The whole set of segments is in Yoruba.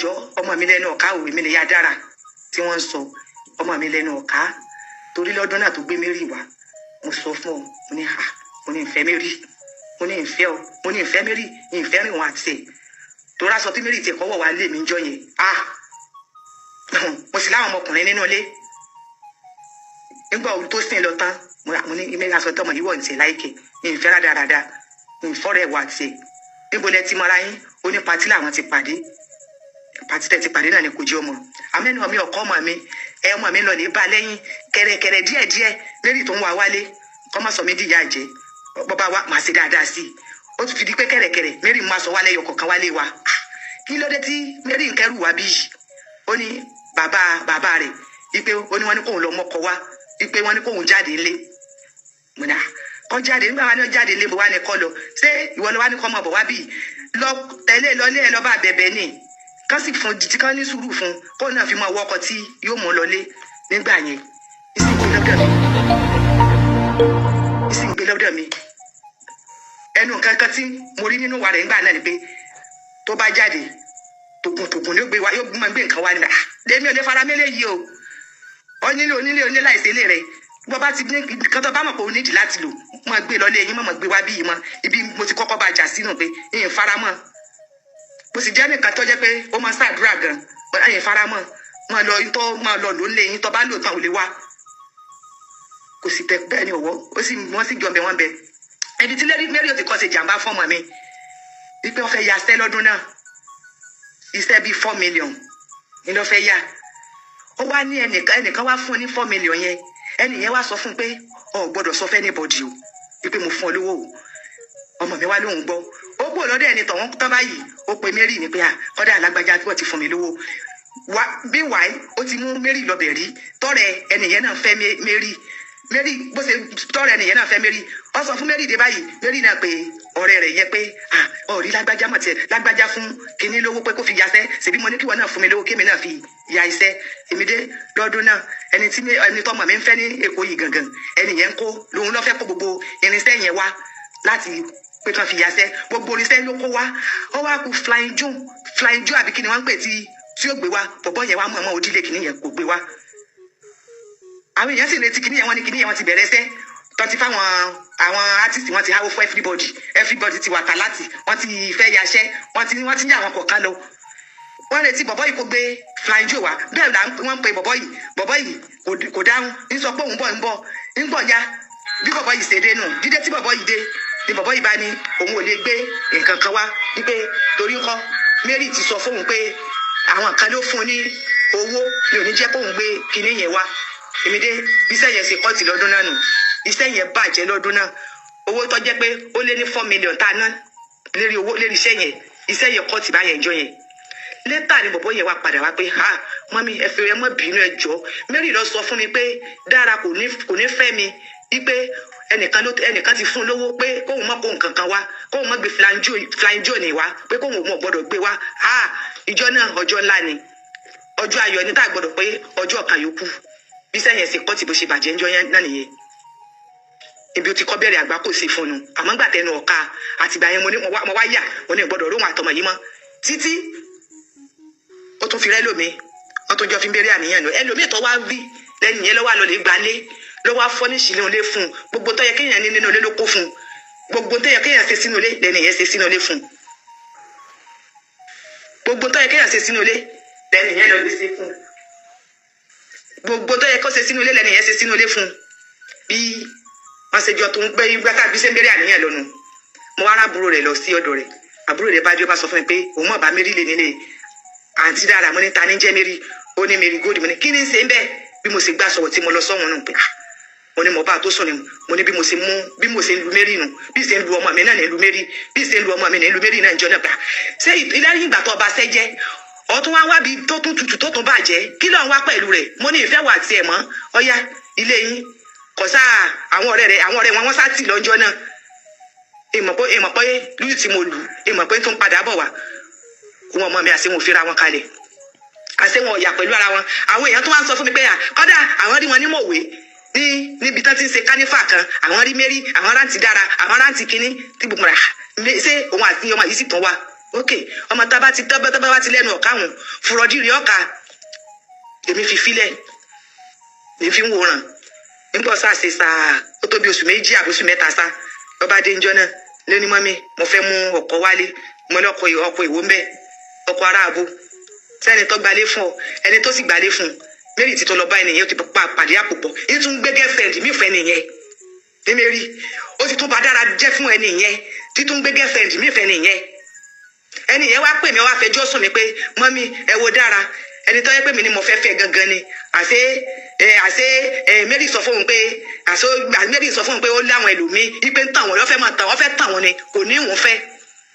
Jọ, ọmọ mi lẹ́nu ọ̀ká òwe mi ni ya dára tí wọ́n ń sọ ọmọ mi lẹ́nu ọ̀ká, torí lọ́dún náà tó gbé Mary wá, mo sọ fún ọ, mo ní ha, mo ní ìfẹ́ Mary, mo ní ìfẹ́ ọ, mo ní ìfẹ́ Mary, ìfẹ́ rìn wọn àti ẹ̀, torí aṣọ tí Mary tiẹ̀ kọ́wọ́ wá lé mi jọ yẹn. Ah, mo sì láwọn ọmọkùnrin nínú ilé nígbà ohun tó sìn lọ tán. Mo ní ilé aṣọ tọmọ yìí wọ̀ ní tiẹ̀ láìkè ní ìfẹ́ rádaràda, ní ìfọ́rẹ̀ wà tiẹ̀. Níbo lẹ ti mọra yín? Ó ní party làwọn ti pàdé. Party tẹ̀ ti pàdé náà ni kò jẹ́ ọmọ àmẹ́nu mi ọkọ ọmọ mi ẹ ọmọ mi lọ ní bá lẹ́yìn kẹ̀rẹ̀kẹ̀rẹ̀ díẹ̀díẹ̀. Mary tó ń wá wálé kọ́ mọ́ sọ mí dìyà jẹ́ bọ́bá wa màá ṣe dáadáa sí i. Ó ti fi di pé kẹ̀rẹ̀kẹ̀rẹ̀ Mary máa sọ wálé ọkọ̀ kan wálé wa. Ah, kí ló dé tí Mary ń kẹ́rù wá bí yìí? Ó ní bàbá bàbá rẹ̀ wípé ó ní wọ́n ní kóun lọ mọ́kọ wá, wípé wọ́n ní kóun jáde ńlé. Mo ní à kọ́ jáde nígbà wá ní ó jáde ńlé, mo wá ní kọ́ lọ ṣé ìwọ ló wá ní kọ́ mọ̀ bọ̀ wá bí lọ tẹ̀lé lọlé ẹ lọ́ bá bẹ̀bẹ̀ ní kán sì fún jìtì, kán ní sùúrù fún kó náà fi máa wọkọ̀ tí yóò mú lọlé nígbà yẹn. Ìsìn gbé lọ́dọ̀ mi, ìsìn gbé lọ́dọ̀ mi. Ẹnu kankan tí mo rí nínú wa rẹ̀ ńgbà náà ni pé tó bá jáde, tògùn tògùn ni ó gbé wa, yóò máa gbé nǹkan wá nígbà. Lèmi ò lè fara mélé yìí o. Onílé onílé onílé láìsí ilé rẹ̀, bó bá ti ní nǹkan tó bá mọ̀ pé o nídìí láti lò, máa gbé lọ lé yín, máa gbé wá bí yìí mọ́. Ibi mo ti kọ́kọ́ bá jà sínú pé ìyẹn faramọ́. Mo sì jẹ́ nìkan tó jẹ́ pé ó máa ṣàdúrà gan, ìyẹn faramọ́. Máa lọ tó máa lọ lò ń lé yín, tó bá lò tán ò lè wá. Kò sì tẹ bẹ́ẹ̀ ni ọ̀wọ́ ó sì wọ́n sì jọ bẹ wọ́n bẹ ẹni tí Mary ò ti kọ́ ṣe jàǹbá fún ọmọ mi, wípé wọ́n fẹ́ ya iṣẹ́ lọ́dún náà, iṣẹ́ bíi 4 million ni ló fẹ́ yá. Ó wá ní ẹnìkan wá fún un ní 4 million yẹn. Ẹnì yẹn wá sọ fún un pé ọ ò gbọ́dọ̀ sọ fẹ́ anybody o, wípé mo fún ọ lówó o. Ọmọ mi wá lóhùn gbọ́, ó kúrò lọ́dọ̀ ẹni tọ̀hún tán báyìí, ó pe Mary ní pé à kọ́dà alágbájá tí wọ́n ti fún mi lówó wá bí wàá. Ó ti mú Mary lọ́bẹ̀ rí tọ́rẹ̀ ẹnì yẹn náà fẹ́ Mary. Mary bó ṣe tọ́rẹ̀ ẹnì yẹn náà fẹ́ Mary, ó sọ fún Mary dé báyìí. Mary náà pé ọ̀rẹ́ rẹ̀ yẹn pé à ọ̀rí lágbájá mọ̀ tiẹ̀ lágbájá fún kinní lówó pé kó fi yaṣẹ́. Ṣèbí mo ní kí wọn náà fún mi lówó kémi náà fi ya iṣẹ́. Èmi dé lọ́dún náà, ẹni tí ẹni tọ́mọ mi ń fẹ́ ní Èkó yìí gangan, ẹni yẹn ń kó lòun lọ́ fẹ́ kó gbogbo irinṣẹ́ yẹn wá láti pé kàn fi yaṣẹ́. Gbogbo irinṣẹ́ ló kó wá, ó wá kú flying joe, flying joe àbí kí ni wọ́n ń pè tí ó gbé wá. Bọ̀bọ́ yẹn wá mọ̀ ọmọ òdílé kìíní yẹn kò gbé wá. Àwọn èèyàn sì retí kìíní yẹn, wọ́n ní kìíní yẹn wọ́n ti bẹ̀rẹ̀ iṣẹ́ tó ti fáwọn àwọn artist, wọ́n ti háwó fún everybody, everybody ti wà tà láti wọ́n ti fẹ́ yaṣẹ́, wọ́n ti ń yà àwọn kọ̀ọ̀kan lọ. Wọ́n retí bọ̀bọ́ yìí kó gbé flying joe wá. Bẹ́ẹ̀ là wọ́n ń pe bọ̀bọ́ yìí, bọ̀bọ́ yìí kò dáhùn, ń sọ pé òun bọ̀, ń bọ̀, ń bọ̀ ya. Bí bọ̀bọ́ yìí ṣe dé nù, dídé tí bọ̀bọ́ yìí dé ni bọ̀bọ́ yìí bá ní òun ò lè gbé nǹkan kan wá, wípé torí ńkọ́ Mary ti sọ fóun pé àwọn kan ló fún un ní owó, mi ò ní jẹ́ kóun gbé kinní yẹn wá. Èmi dé bí iṣẹ́ yẹn ṣe kọ́ọ̀tì lọ́dún náà nù. Iṣẹ́ yẹn bàjẹ́ lọ́dún náà. Owó tó jẹ́ pé ó lé ní 4 million tá a ná lérí owó lérí iṣẹ́ yẹn, iṣẹ́ yẹn kọ́ọ̀tì báyẹn jọ yẹn. Later ni bọ̀bọ̀ yẹn wá padà wá pé ha, mummy, ẹ fi ẹ mọ́ bínú, ẹ jọ. Mary lọ sọ fún mi pé Dára kò ní fẹ́ mi, wípé ẹnìkan ló ẹnìkan ti fún un lówó pé kóun mọ́ kó nǹkan kan wá, kóun mọ́ gbé flying joe ní wá, pé kóun mọ̀ gbọ́dọ̀ gbé wá. Ha, ìjọ náà ọjọ́ ńlá ni, ọjọ́ ayọ̀ ni tá a gbọ́dọ̀ pé ọjọ́ kan yòókù. Bí sẹ́yìn ṣe kọ́ọ̀tì bó ṣe bàjẹ́ ńjọ́ yẹn náà nìyẹn. Ibi ó ti kọ́ bẹ̀rẹ̀ àgbá kò sí fún un, àmọ́ gbà tẹnu ọ̀ka àtìgbà yẹn, mo ní mo wá yà, mo ní gbọ́dọ̀ róhun àtọmọ yìí mọ́ títí ó tún fi rẹ́ lómi. Wọ́n tún jọ fi ń bẹ̀rẹ̀ àníyàn lọ. Ẹlòmíì tó wá rí lẹ́yìn yẹn lọ́wọ́ àlọ́ lè gbalé, lọ́wọ́ afọ́níṣì nínú ilé fún un. Gbogbo tó yẹ kéèyàn ní nínú ilé ló kó fún un. Gbogbo tó yẹ kéèyàn ṣe sínú ilé lẹ́nu yẹn ṣe sínú ilé fún un. Gbogbo tó yẹ kéèyàn ṣe sínú ilé lẹ́nu yẹn lọ lè ṣe fún un. Gbogbo tó yẹ kó ṣe sínú ilé lẹ́nu yẹn ṣe sínú ilé fún un. Bí wọ́n ṣe jọ tó ń gbé gbàtà bí ṣe ń bẹ̀rẹ̀ àníyàn lọ́nu, mo wá rábúrò rẹ̀ lọ sí ọ̀dọ̀ rẹ̀. Àbúrò rẹ̀ bá dé, ó bá sọ fún mi pé òun mọ̀ bá Mary lè nílé àǹtí Dára. Mo ní ta ní jẹ́ Mary? Ó ní Mary Gold. Mo ní kí ni ń ṣe ń bẹ́ẹ̀? Bí mo ṣe gbà sọ̀rọ̀ tí mo lọ sọ́hun nù pé ah, mo ní mo bá a tó sùn ni. Mo ní bí mo ṣe mú, bí mo ṣe ń lu Mary nù, bí ṣe ń lu ọmọ mi náà ní lu Mary, bí ṣe ń lu ọmọ mi ní lu Mary náà jọ náà gbà. Ṣé ìlẹ́yìn ìgbà tó ọba ṣẹ́ jẹ́ ọtún wá wá bí tó tún tutù tó tún bàjẹ́, kí ló ń wá pẹ̀lú rẹ̀? Mo ní ìfẹ́ wà tiẹ̀ mọ́ ọ̀yá ilé yín kò sáà. Àwọn ọ̀rẹ́ rẹ̀, àwọn ọ̀rẹ́ wọn, wọ́n sá tì lọ́jọ́ náà. Ìmọ̀ pé lùlù tí mo lù, ìmọ̀ pé tó ń padà bọ̀ wá wọn ọmọ mi àti wọn ò fira wọn kalẹ̀, àṣẹ wọn ọ̀yà pẹ̀lú ara wọn. Àwọn èèyàn tó wá ń sọ fún mi pé à kọ́dà àwọn rí wọn ní mọ̀wé ní níbi tán ti ń ṣe kánífà kan, àwọn rí Mary, àwọn rántí Dára, àwọn rántí kínní tí gbogbo rà. Ṣé òun àti ọmọ yìí sì tún wà? Ok, ọmọ tá a bá ti tá bá ti lẹ́nu ọ̀ka wọn fúrọ́dìrì ọ̀ka, èmi fi filẹ̀, èmi fi ń wòran. Nígbà sáà ṣe sáà, ó tó bí oṣù 2 àbí oṣù 3 sá, lọ́ba dé njọ́ náà lóní, "Mummy, mo fẹ́ mú ọkọ wálé." Mo ní, "Ọkọ, ọkọ ìwò ń bẹ? Ọkọ aráàbò sẹ́ni tó gbalé fún ọ, ẹni tó sì gbalé fún un." Mary ti tó lọ bá ẹnìyẹn, ó ti pa pàdé àpòpọ̀, ní tún gbé girlfriend mi fẹ́ nìyẹn. Ní Mary, ó ti tún bá dára jẹ́ fún ẹni yẹn, títún gbé girlfriend mi fẹ́ nìyẹn. Ẹni yẹn wá pè mí, wá fẹjọ́ sùn mí pé, "Mummy, ẹ wo dára, ẹni tó yẹ pé mi ni mo fẹ́ fẹ́ gangan ni." Àṣé ẹ Mary sọ fóun pé, àṣé Mary sọ fóun pé ó láwọn ẹlòmíín, ipe ń tàn wọ́n, lọ́fẹ́ máa tàn wọ́n, fẹ́ tàn wọ́n ni, kò ní ìwọ̀n fẹ́,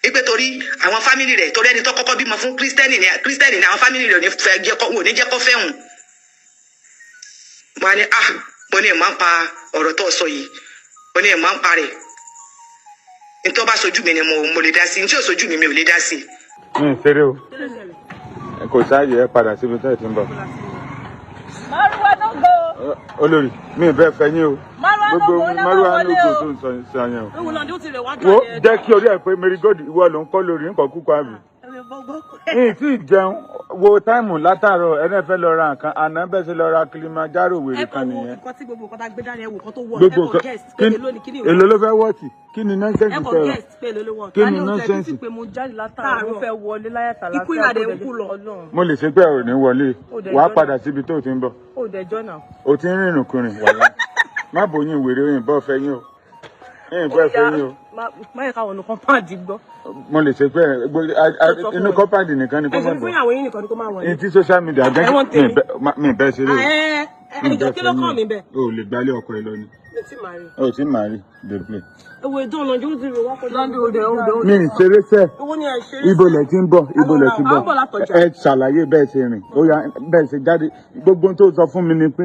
ipe torí àwọn family rẹ̀, torí ẹni tó kọ́kọ́ bímọ fún Christian ni, Christian ni, àwọn family rẹ̀ ò ní fẹ́ jẹ́ kó, ò ní jẹ́ kó fẹ́ hùn. Mo á ní, "Ah," mo ní, "ẹ̀ máa ń pa ọ̀rọ̀ tó sọ yìí." Mo ní, "Ẹ̀ máa ń pa rẹ̀. Nítorí bá sojú mi ni mo lè dá sí, ní tí ò sojú mi, mi ò lè dá sí." Mi ì ṣeré o, kò sáàyè. Ẹ padà síbi tẹ́ ẹ ti ń bọ̀. Márùwá no go. Olórí mi ì bẹ́ẹ̀ fẹ́ yín o. Márùwá no Gbogbo go náà. Márùwá Wọlé no go o. tó ń sọ yẹn o. Ewu náà ó ti rẹ̀ wá. Wo, jẹ́ kí orí ẹ̀ pé. Marigold, ìwọ ló ń kọ́ lórí nǹkan kúkọ àbí? Mi ì tí ì jẹun. Wo time látàárọ̀. Ẹni ẹ fẹ́ lọ ra nǹkan àná, bẹ́ẹ̀ ṣe lọ ra Kilimanjaro wèrè Ẹ kan kàn wo nìyẹn. nǹkan tí gbogbo nǹkan tá a gbé dání, ẹ wò nǹkan tó wọ̀. Gbogbo Ẹ kàn nǹkan guess pé èló ni kíni. Èló ló fẹ́ wọ́ọ̀tì? Kí ni nonsense Ẹ kàn tẹ? guess pé èló ló wọ̀. Kí ni A ní oúnjẹ nonsense? títí pé mo jáde látàárọ̀, mo fẹ́ wọlé láyàtà. Ikú ìlàdẹ̀ ń kú lọ. Ọlọ́run. Mo lè ṣe pé ò ní wọlé. Ó dẹ̀ Wàá jọ́nà. padà síbi tó ti ń bọ̀. Ó dẹ̀ jọ́nà. O ti ń rìnrìn kùnrin wàhálà. Má bòyìn wèrè òyìnbó fẹ́ yín o, òyìnbó fẹ́ yín o. Má yẹ káwọn olùkọ́ pàdé gbọ́. Mo lè ṣe pé Sọ fún inú wọn. compound nìkan ni kó Ẹ sọ mọ̀ fún gbọ́. ìyàwó yín nìkan ni kó máa wọlé. Ní tí social media gẹ́gẹ́. Ẹ̀wọ̀n tèmi. Mi bẹ́ẹ̀ ṣeré o. Ẹ Mi ẹ ìjọ, bẹ́ẹ̀ kí ló fẹ́ kàn mí yín bẹ́ẹ̀? o. O lè gbálé ọkọ ẹ lọ ni. Mi ti máa rí. O ti máa rí dey play. Ewu ìdán ọ̀nà yóò dúró wá kọjá. Lọ́ndún òde òde òde. Mi ì ṣeré sẹ́. Owó ni àìṣeré. Ibo lẹ ti ń bọ̀? Ibo lẹ ti À ń bọ̀? bọ̀ látọjà. Ẹ ṣàlàyé bẹ́ẹ̀ ṣe rìn. Ó yá, bẹ́ẹ̀ ṣe jáde. Gbogbo ohun tó sọ fún mi ni pé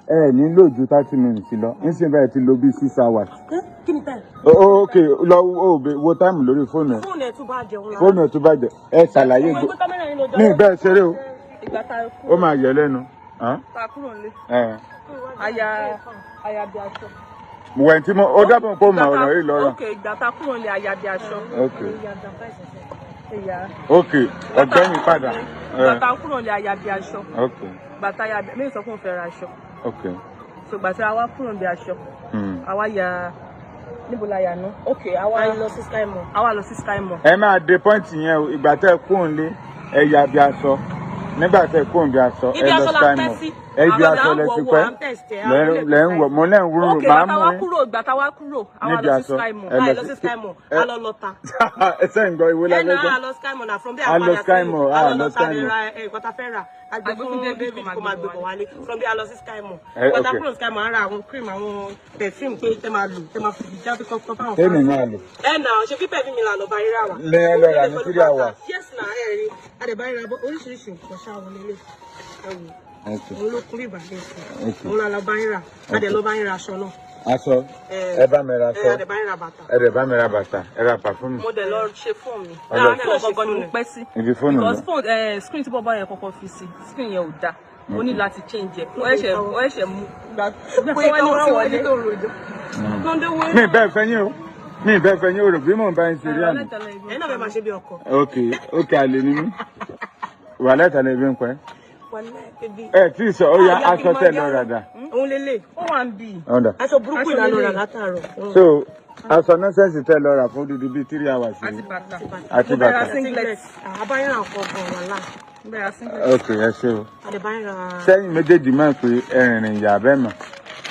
ẹ ní lò ju 30 minutes lọ. Nísìnyí báyìí ti lò bí 6 hours. Kí ni tẹ́? Ok, lọ wo time lórí fóònù ẹ. Fóònù ẹ̀ tún bá jẹun la. Fóònù ẹ tó bàjẹ́. Ẹ ṣàlàyé Owó ẹgbẹ́ kámẹ́rà yín ló jọ. Mi ì bẹ́ẹ̀ ṣeré o. Ìgbà tá a Ó kúrò máa yẹ lẹ́nu. Hàn? tá a kúrò nílé. Ẹ. Aya bí aṣọ. Wẹ̀ tí mo ó dábọ̀ kó mọ ọ̀rọ̀ yìí lọ́rọ̀. Ok, ìgbà tá a kúrò nílé, aya bí aṣọ. Ok. Ìyá. Ok, ọ̀gbẹ́ni padà. Ìgbà tá a kúrò nílé, aya bí aṣọ. Ok. Ìgbà tá a ya mi sọ fún òun fẹ́ ra aṣọ. Ok. So ìgbà tí a wá kúrò níbi aṣọ, àwa ya, níbo la yà ná? Ok, àwa A lọ sí Sky Mall. Àwa lọ sí Sky Mall. Ẹ máa de point yẹn o. Ìgbà tẹ́ ẹ kúrò nílé, ẹ ya bí aṣọ. Nígbà tẹ́ ẹ kúrò bí aṣọ, ẹ Ibi lọ aṣọ la Sky pẹ́ Mall. sí. Ẹ ibi Àwọn aṣọ là ń lẹ ti wọ̀, pẹ́. à ń test ẹ̀, à ń Lẹ́ ń wọ̀, mo lẹ́ ń wúrò Ok, máa ìgbà tá mú a wá yín. kúrò, ìgbà tá a wá kúrò, àwa Níbi lọ sí aṣọ. Sky Mall. Ẹ A lọ lọ sí Sky Mall. ẹ A lọ lọta. Ẹ sẹ́yìn gbọ́ ìwé Ẹ lábẹ́ náà gbọ́. a lọ Sky Mall na from there A lọ padà Sky sí- Mall, a a lọ lọ lọta Sky lè Mall. ra nǹkan tá a fẹ́ rà. A gbé A gbé fún fún David David kó kó máa gbé bọ̀ wálé. From there a lọ sí Sky Mall. Ẹ, Ìgbà tá a ok. kúrò Sky Mall, a ra àwọn cream, àwọn perfume pé tẹ́ máa lò, tẹ́ máa fi jáde kọ́kọ́ fáwọn. Tẹ́mi máa lò. Ẹ nà ṣe pípẹ́ bí mi là lọ bá rírà wá. Lẹ́ lọ rà ní 3 hours. Yes na, ẹ rí. A dẹ̀ bá rírà bọ́ oríṣiríṣi nǹkan ṣáà wọlé lé. Ẹ wò. Ok. Òun ló kún bíbà ní ìsìn. Ok. Òun la lọ bá rírà. A dẹ̀ lọ bá rírà aṣọ náà. Aṣọ, ẹ bá mi ra Ẹ aṣọ. a dẹ̀ bá rírà bàtà. Ẹ dẹ̀ bá mi ra bàtà, ẹ ra perfume. Mo dẹ̀ lọ ṣe fóònù mi. Ọ lọ- Fóònù gangan ni mo pẹ́ sí. Ibi fóònù Because lọ. phone screen tí bọ́bá yẹn kọ́kọ́ fi sí, screen yẹn ò dáa. Mo ní láti change ẹ̀. Ó ẹ̀ṣẹ̀ mú. Ìgbà Pé tí wọ́n ní káwọn wọ́n sí wọlé. wọlé tó rojọ́. Lọ́ndé wo Mi bẹ́ẹ̀ fẹ́ yín o, mi bẹ́ẹ̀ fẹ́ yín o, rò bí mò ń bá yín ṣeré àná. Ẹ̀yin náà fẹ́ máa ṣe bí ọkọ. Ok, àlè ni mí. Wà lẹ́tà lè bí ń pẹ́. Wàláhì, ebi. Ẹ tí ì sọ, ó yá, Ah, aṣọ tẹ̀ lọ ràdà. Òun lélẹ̀. Ó wà ń bì. Ọ̀dà. Aṣọ burúkú Aṣọ ìlànà rà lélẹ̀. látàárọ̀. So aṣọ nonsense tẹ̀ lọ rà fún dúdú bíi 3 hours Àti yìí. bàtà. Àti Mo bẹ̀rẹ̀ bàtà. singlet. Àbáyọ̀ràn kọ̀ọ̀kan wàhálà. Mo bẹ̀rẹ̀ singlet. Ok, ẹ ṣe o. Àdèbáyọ̀ràn. Sẹ́yìn méjèèjì máa ń pe ẹ̀rìnrìn ìyá bẹ́ẹ̀ mọ̀.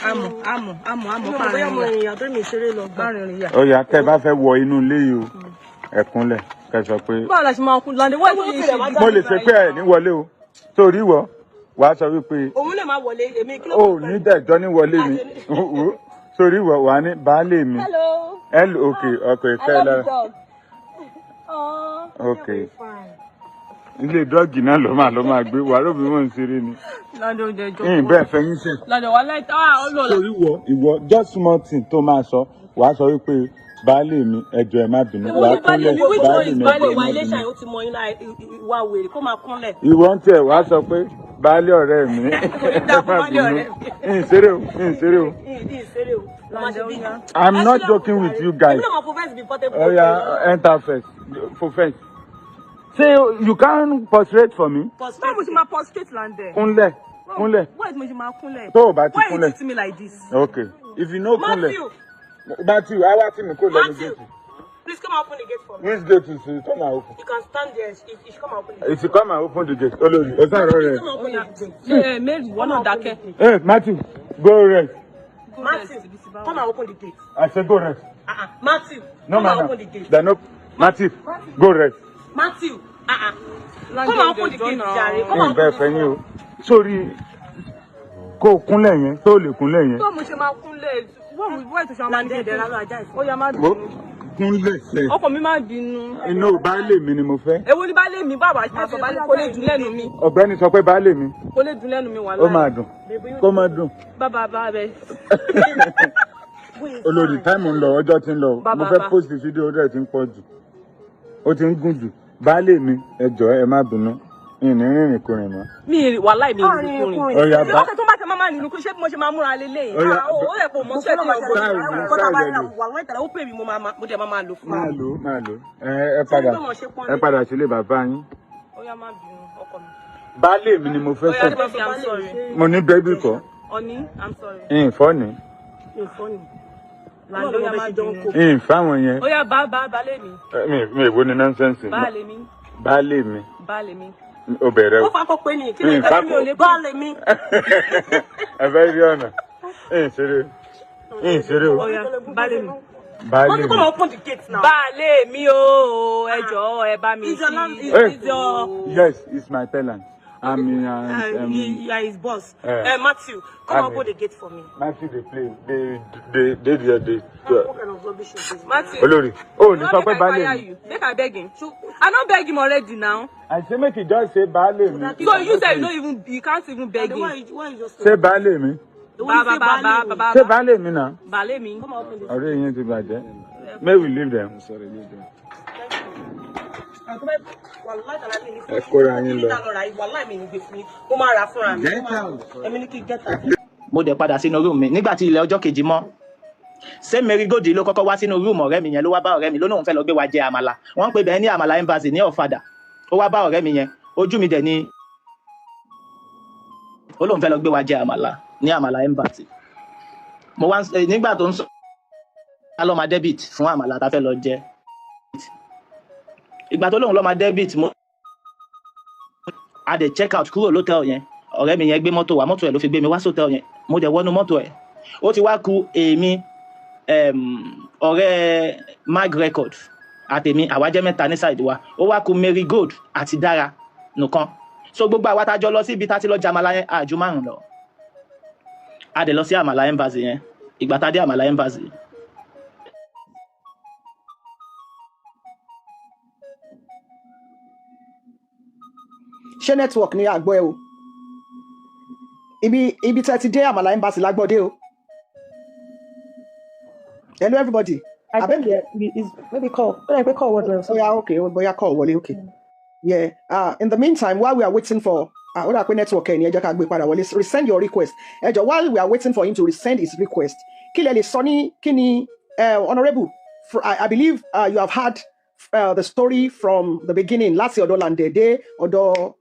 Àmọ̀ àmọ̀ àmọ̀ àmọ̀. Mo bóyá mo rìnrìn àdó mi ṣeré lọ gbà. Arìnrìn yà. Ó yá, tẹ́ bá fẹ́ wọ inú ilé yìí o, ẹ kúnlẹ̀ kẹ́ sọ pé. Báwo la ṣe máa kún Lọ́ndé? Wọ́n ti ṣe Mo lè ṣe pé ẹ̀ ní wọlé o, torí wọ wàá sọ wípé Òun lè máa wọlé, èmi kí ló o ní dẹ̀jọ́ ní wọlé mi, torí wọ wàá ní baálé mi. Hello. Hello, ok, ok, I kẹ́ ẹ love lára. the dog. Aww. Ok, ilé dọ́ọ̀gì náà ló máa gbé wàá rò bí wọ́n ń ṣeré ni. Lọ́ndé oúnjẹ ìjọ. Ìyìn bẹ́ẹ̀ fẹ́ yín sè. Lọ́ndé wà láì tá a lò lọ. Torí wọ ìwọ, just small thing tó máa sọ, wàá sọ wípé baálé mi, ẹ jọ̀ọ́ ẹ má bínú. Wàá kúnlẹ̀, Which one baálé is mi, ẹ baálé jọ̀ọ́ ẹ wa má ilé bínú. ṣàyẹ̀ ó ti mọ iná ìwà wèrè kó máa kúnlẹ̀. Ìwọ ń tiẹ̀ wàá sọ pé baálé ọ̀rẹ́ mi, ẹ Dáa má fún baálé bínú. ọ̀rẹ́ mi. Ìṣeré o, ìṣeré o. Ìdí ìṣeré o. Mo máa ṣe bí. I'm not joking with you guys. Èmi náà máa fo fence bíi portable. Oya, enter first, for first. Say you can prostrate for me. Báwo mo ṣe máa prostrate Lande? Kúnlẹ̀, kúnlẹ̀. Why mo ṣe máa kúnlẹ̀? Tó o bá ti Why you kúnlẹ̀. treat me like this? Okay. If you no kúnlẹ̀. Matthew, Matthew, àwa tí mi kò lẹ́nu Matthew, gate. please come and open the gate for me. Which gate is it? Come and open. You can stand there. If you come and open the gate. If you come and open the gate. Olórí, o sọ̀rọ̀ rẹ̀. Come and open the gate. Ṣé Mary wọ́n náà dákẹ́? Hey, Matthew, go rest. Go Matthew, rest, ibi tí bá come wà. and open the gate. I say go rest. Uh-uh. Matthew, No, come and man. open the gate. Then no. Matthew, go rest. Matthew, uh-uh. Lande, Come and open the jọ̀ọ́ gate, náà. jàre. Come and Nǹkan open the ẹ̀fẹ̀ yín o. Sórí kó o kúnlẹ̀ yẹn, tó o lè kúnlẹ̀ yẹn. Báwo mo ṣe máa kúnlẹ̀? Why tó ṣe máa ní Lande, kúnlẹ̀? rárá, ajá ìfẹ́. Ó yá, má Wo bínú. kúnlẹ̀ sẹ̀. Ọkọ mi, má bínú. Inú baálé mi ni mo fẹ́. Èwo ni baálé mi? Báwa ṣe máa sọ baálé kò lè dùn lẹ́nu mi. Ọ̀gbẹ́ni sọ pé baálé mi, Kò lè dùn lẹ́nu mi wà ó máa dùn. Kó máa dùn. Bàbá bá bẹ. Olórí, time ń lọ, ọjọ́ ti ń lọ. Bàbá, Mo fẹ́ bá. post fídíò rẹ̀ ti ń pọ̀ jù. Ó ti ń gùn jù. Baálé mi, ẹ jọ̀ọ́, ẹ má bínú. Ìní rìnrìn kùnrin mọ́. Mi wàláì mi ìrìn kúrin. Ó yá, bá. Ọkẹ tó bá tẹ máa nínú kú, ṣé bí mo ṣe máa múra lélẹ̀? Ó yá, Ó yẹ kó mọ ṣẹ́ tí o Style mi, style ẹ lò. Wàláì tàlà, ó pè mí, mo dẹ̀ máa lò fún Máa mi. lò ó, máa lò ó. Ẹ padà, Ṣé bí wọ́n ṣe pọ́n ẹ padà sílé bàbá yín. Ó yá, má bínú, ọkọ mi. Baálé mi ni mo fẹ́ Ó yá, sọ. baby, I'm sorry. Mo ní baby kọ́. Honey, I'm sorry. Ìfọ́ ni. Ìfọ́ ni. Lande, ó yá, má bínú. Ìfáwọn yẹn. Ó yá, bá bá baálé mi. Ẹ, Mi èwo ni nonsense. Baálé mi. Baálé mi. Baálé mi. Ó bẹ̀rẹ̀ Ó o. fa kó pé ní kí Mi ló ìfá mi ò lè baálé mi. Ẹ fẹ́ rí ọ̀nà. Ìṣeré. Ìṣeré o. Ó yá, baálé mi. Baálé Wọ́n ti mi. come and open the gate now. Baálé mi o, ẹ jọ̀ọ́, ẹ bá mi Is your sí. Hey. is your Yes, it's my tenant. I'm you are his boss. Eh. Matthew, come and Ami. open the gate for me. Matthew dey play. Dey. What kind of rubbish is this? Matthew. Olórí, o ní No, sọ make pé I baálé fire mi. you. Make I beg him. I no beg him already now. I say make you just say baálé mi. So you say you no even, you can't even beg Then why him. you, why you just Ṣé baálé mi? The one Ba you ba say ba ba baálé mi. ba Ṣé ba. baálé mi náà? Baálé mi. Come and open the Ọ̀rẹ́ yín ti bàjẹ́. May we leave them. Wàláì tàlà mi ní Ẹ kóra yín lọ. Wàláì mi ní gbé fún yín. Mo máa rà fúnra mi. Èmi ní kí get out. Mo dẹ̀ padà sínú room mi nígbà tí ilẹ̀ ọjọ́ kejì mọ́. Ṣé Mary Gold ló kọ́kọ́ wá sínú room ọ̀rẹ́ mi yẹn, ló wá bá ọ̀rẹ́ mi, ló lóun fẹ́ lọ gbé wa jẹ àmàlà. Wọ́n ń pè bẹ́ẹ̀ ní Àmàlà Embassy ní Ọ̀fadà. Ó wá bá ọ̀rẹ́ mi yẹn, ojú mi dẹ̀ ni ó lóun fẹ́ lọ gbé wa jẹ àmàlà ní Àmàlà Embassy. Mo wá nígbà tó ń sọ ká lọ́ máa debit fún àmàlà tá a fẹ́ lọ jẹ. Ìgbà tó lóun lọ́ máa debit, mo a dẹ̀ check out kúrò l'hotel yẹn. Ọ̀rẹ́ mi yẹn gbé mọ́tò wá, mọ́tò ẹ̀ ló fi gbé mi wá s'hotel yẹn. Mo dẹ̀ wọnú mọ́tò ẹ̀, ó ti wá ku èmi, ọ̀rẹ́ Mag Record àtèmi, àwa jẹ́ mẹ́ta ní side wa. Ó wá ku Mary Gold àti Dára nìkan. So gbogbo àwa tá a jọ lọ síbi tá a ti lọ jàmàlà yẹn àjù márùn lọ. A dẹ̀ lọ sí Àmàlà Embassy yẹn. Ìgbà tá a dé Àmàlà Embassy, Ṣé network ni? Àgbọ̀ ẹ o. Ibi tẹ́ ti dé Àmàlà Embassy lágbọ́dé o. Hello everybody. I think Abẹ́mi. Yeah, is maybe call. Ó dà pé call wọlé or Oh yeah, okay, bóyá call wọlé, okay. Yeah. In the meantime, while we are waiting for, ó dà pé network ẹ̀ ní, ẹ jẹ́ ká gbé padà wọlé. Resend your request. Ẹ jọ̀ọ́, while we are waiting for him to resend his request, kí lẹ lè sọ ní kí ni honourable, I believe you have had the story from the beginning láti ọ̀dọ̀ Lande dé ọ̀dọ̀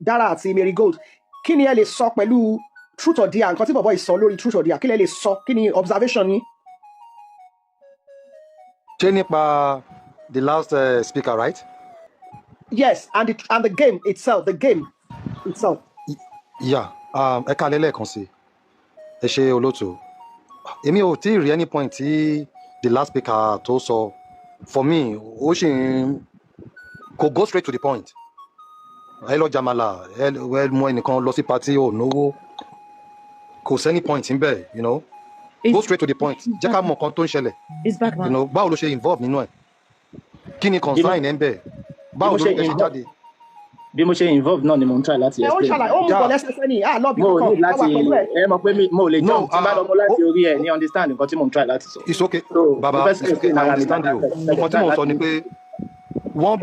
Dara àti Mary Gold. Kí ni ẹ lè sọ pẹ̀lú truth or dare, nǹkan tí bọ̀bọ̀ yìí sọ lórí truth or dare? Kí lẹ lè sọ? Kí ni observation yín? Ṣé nípa the last speaker, right? Yes, and the game itself, the game itself. Yeah, ẹ káalẹ́ lẹ́ẹ̀kan sí i. Ẹ ṣe, olóòtú. Èmi ò tí ì rí any point tí the last speaker tó sọ. For me, ó ṣì ń kò go straight to the point. Ẹ lọ jàmàlà, ẹ mú ẹnìkan lọ sí party, ò náwó, kò sí any point níbẹ̀. Go It's, straight to the point, jẹ́ ká mọ nǹkan tó ń ṣẹlẹ̀. It's back you now. Báwo ló ṣe involve nínú ẹ̀? Kí ni Bí mo concern ẹ̀ ń bẹ̀? Bí Báwo mo ṣe lorúkọ ẹ ṣe involve jáde? Bí mo ṣe involve náà ni mo ń try láti Ẹ ó explain. ṣàlàyé, ó mú bọ̀ lẹ́sẹsẹ ni à lọ́ọ̀bì Mo ò kankan ní á wà láti pẹ̀lú ẹ̀. Ẹ mọ̀ pé mo ò lè No. jump tí n bá lọ mọ láti orí ẹ ní understand nǹkan tí mo ń try láti sọ. It's okay. So mo Baba, fẹ́ it's okay. explain I ara mi understand dáadáa you. fẹ́ Nǹkan tí try mò ń sọ láti ni pé wọ́n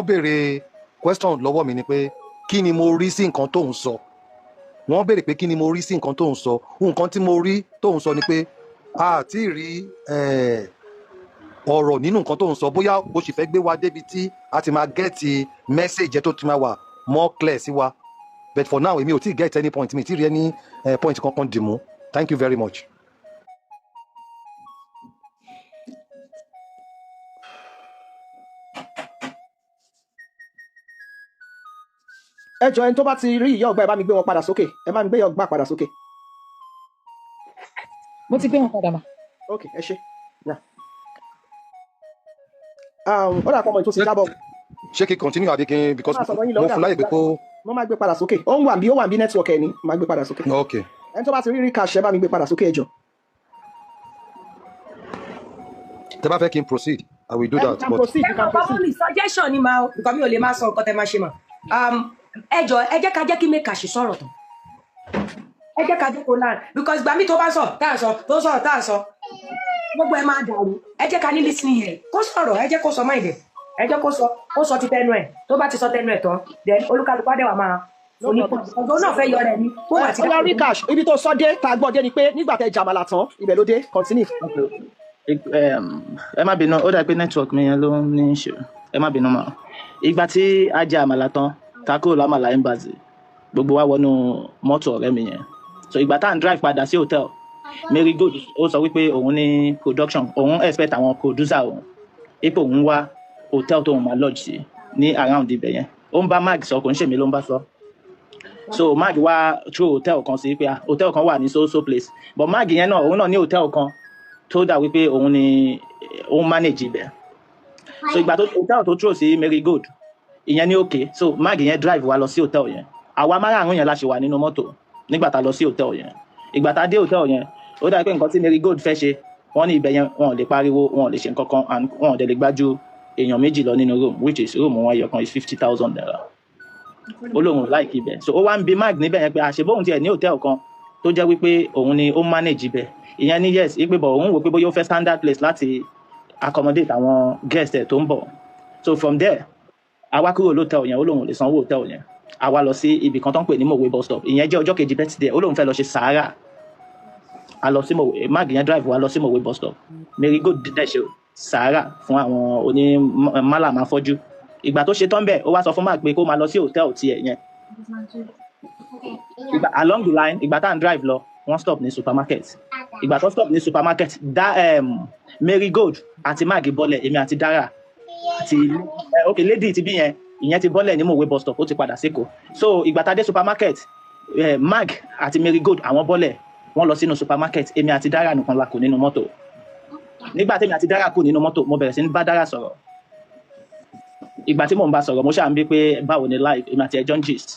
béèrè question lọ́wọ́ mi ni pé kí ni mo rí sí nǹkan tó ń sọ. Wọ́n béèrè pé kí ni mo rí sí nǹkan tó ń sọ. Nǹkan tí mo rí tó ń sọ ni pé a ti rí Ọ̀rọ̀ nínú nǹkan tó ń sọ, bóyá o sì fẹ́ gbé wa débi tí a ti máa get message tó ti máa wà more clear sí wa. But for now, èmi ò tí ì get any point, mi ì tí ì rí any point kankan dì mú. Thank you very much. Ẹ jọ, ẹni tó bá ti rí ìyá ọgbà, ẹ bá mi gbé wọn padà sókè. Ẹ bá mi gbé ìyá ọgbà padà sókè. Mo ti gbé wọn padà mà. Ok, ẹ ṣe. Yeah. Ó dà pọ̀ mọ́ ètò ti jábọ̀. Ṣé kí n continue àbí kí n, because Máa sọ̀rọ̀ yín lọ, mo ó dà fún láyè pé kó. Mo máa gbé padà sókè. Ó ń wà bí, ó wà bí, network ẹ ní máa gbé padà sókè. Ok. Ẹni tó bá ti rí rí cash, ẹ bá mi gbé padà sókè, ẹ jọ. Tẹ bá fẹ́ kí n proceed, I will do You that, can but proceed, you can Bàbá proceed. mi, suggestion ni màá o, nǹkan mi ò lè máa sọ nǹkan tẹ máa ṣe mà. Ẹ jọ, ẹ jẹ́ ká jẹ́ kí Mekash sọ̀rọ̀ tán. Ẹ jẹ́ ká jẹ́ kó land, because gbà mí tó bá sọ tá à ń sọ, tó sọ̀rọ̀ tá à ń sọ, gbogbo ẹ máa dàrú. Ẹ jẹ́ ká ní listening here kó sọ̀rọ̀, ẹ jẹ́ kó sọ mind ẹ̀, ẹ jẹ́ kó sọ ti tẹnu ẹ̀. Tó bá ti sọ tẹnu ẹ̀ tán, then olúkálùkù á dẹ̀ wà máa No oní problem. ọ̀dọ́ náà fẹ́ yọ rẹ̀ ni kó wà tí Ó yá, rí cash, ibi tó sọ dé tá a gbọ́ dé ni pé nígbà tẹ jàmàlà tán, ibẹ̀ ló dé. Continue. Ẹ má bínú, ó dà pé network mi yẹn ló ń ní ṣe. Ẹ má bínú mọ́. Ìgbà tí a jẹ àmàlà tán, ta kúrò lámàlà Embassy, gbogbo wa wọnú mọ́tò ọ̀rẹ́ mi yẹn. So ìgbà tá à ń drive padà sí hotel, Mary Gold ó sọ wípé òun ní production, òun expect àwọn producer òun, ipò òun wá hotel tóun máa lodge sí ní around ibẹ̀ yẹn. Ó ń bá Mag sọ, kò ń ṣèmi ló ń bá sọ. So Mag wá through hotel kan sí pé, ah, hotel kan wà ní so so place, but Mag yẹn náà, òun náà ní hotel kan tó dà wípé òun ni òun manage ibẹ̀. So ìgbà tó hotel tó throw sí Mary Gold ìyẹn ní òkè, so Mag yẹn drive wa lọ sí hotel yẹn. Àwa márààrún yẹn la ṣe wà nínú mọ́tò nígbà tá a lọ sí hotel yẹn. Ìgbà tá a dé hotel yẹn, ó dà pé nǹkan tí Mary Gold fẹ́ ṣe, wọ́n ní ibẹ̀ yẹn, wọn ò lè pariwo, wọn ò lè ṣe nǹkan kan, and wọn ò dẹ̀ lè gbájú èèyàn méjì lọ nínú room, which is room wọn ẹyọ kan is ₦50,000. Ó lóun ò like ibẹ̀, so ó wá ń bi Mag níbẹ̀ yẹn pé àṣebóhun tiẹ̀ ní hotel kan tó jẹ́ wípé òun ni ó manage ibẹ̀. Ìyẹn ní yes, wípé bọ̀ òun wò pé bóyá ó fẹ́ standard place láti accommodate àwọn guest ẹ̀ tó ń bọ̀. So from there, àwa kúrò lótẹ́ẹ̀l yẹn, ó lóun ò lè sanwó hòtẹ́ẹ̀l yẹn. Àwa lọ sí ibì kan tó ń pè ní Mòwe bus stop. Ìyẹn jẹ́ ọjọ́ kejì birthday. Ó lóun fẹ́ lọ ṣe sàárà. A lọ sí Mòwe, Mag yẹn drive wa lọ sí Mòwe bus stop. Mary Gold dẹ̀ ṣe sàárà fún àwọn oní málàmá fọ́jú. Ìgbà tó ṣe tán bẹ́ẹ̀, ó wá sọ fún Mag pé kó máa lọ sí hòtẹ́ẹ̀l tiẹ̀ yẹn. Ìgbà along the line, ìgbà tá à ń drive lọ, wọ́n stop ní supermarket. Ìgbà tó stop ní supermarket dá, Mary Gold àti Mag bọ́lẹ̀, èmi àti Dara àti ok, lady ti bí yẹn, ìyẹn ti bọ́lẹ̀ ní Mòwe bus stop, ó ti padà sékòó. So ìgbà tá a dé supermarket, Mag àti Mary Gold àwọn bọ́lẹ̀, wọ́n lọ sínú supermarket. Èmi àti Dara nìkan la kù nínú mọ́tò. Nígbà tèmi àti Dara kù nínú mọ́tò, mo bẹ̀rẹ̀ sí ní bá Dara sọ̀rọ̀. Ìgbà tí mò ń bá sọ̀rọ̀, mo ṣáà ń bí pé báwo ni life. Èmi àti ẹjọ́ ń gist,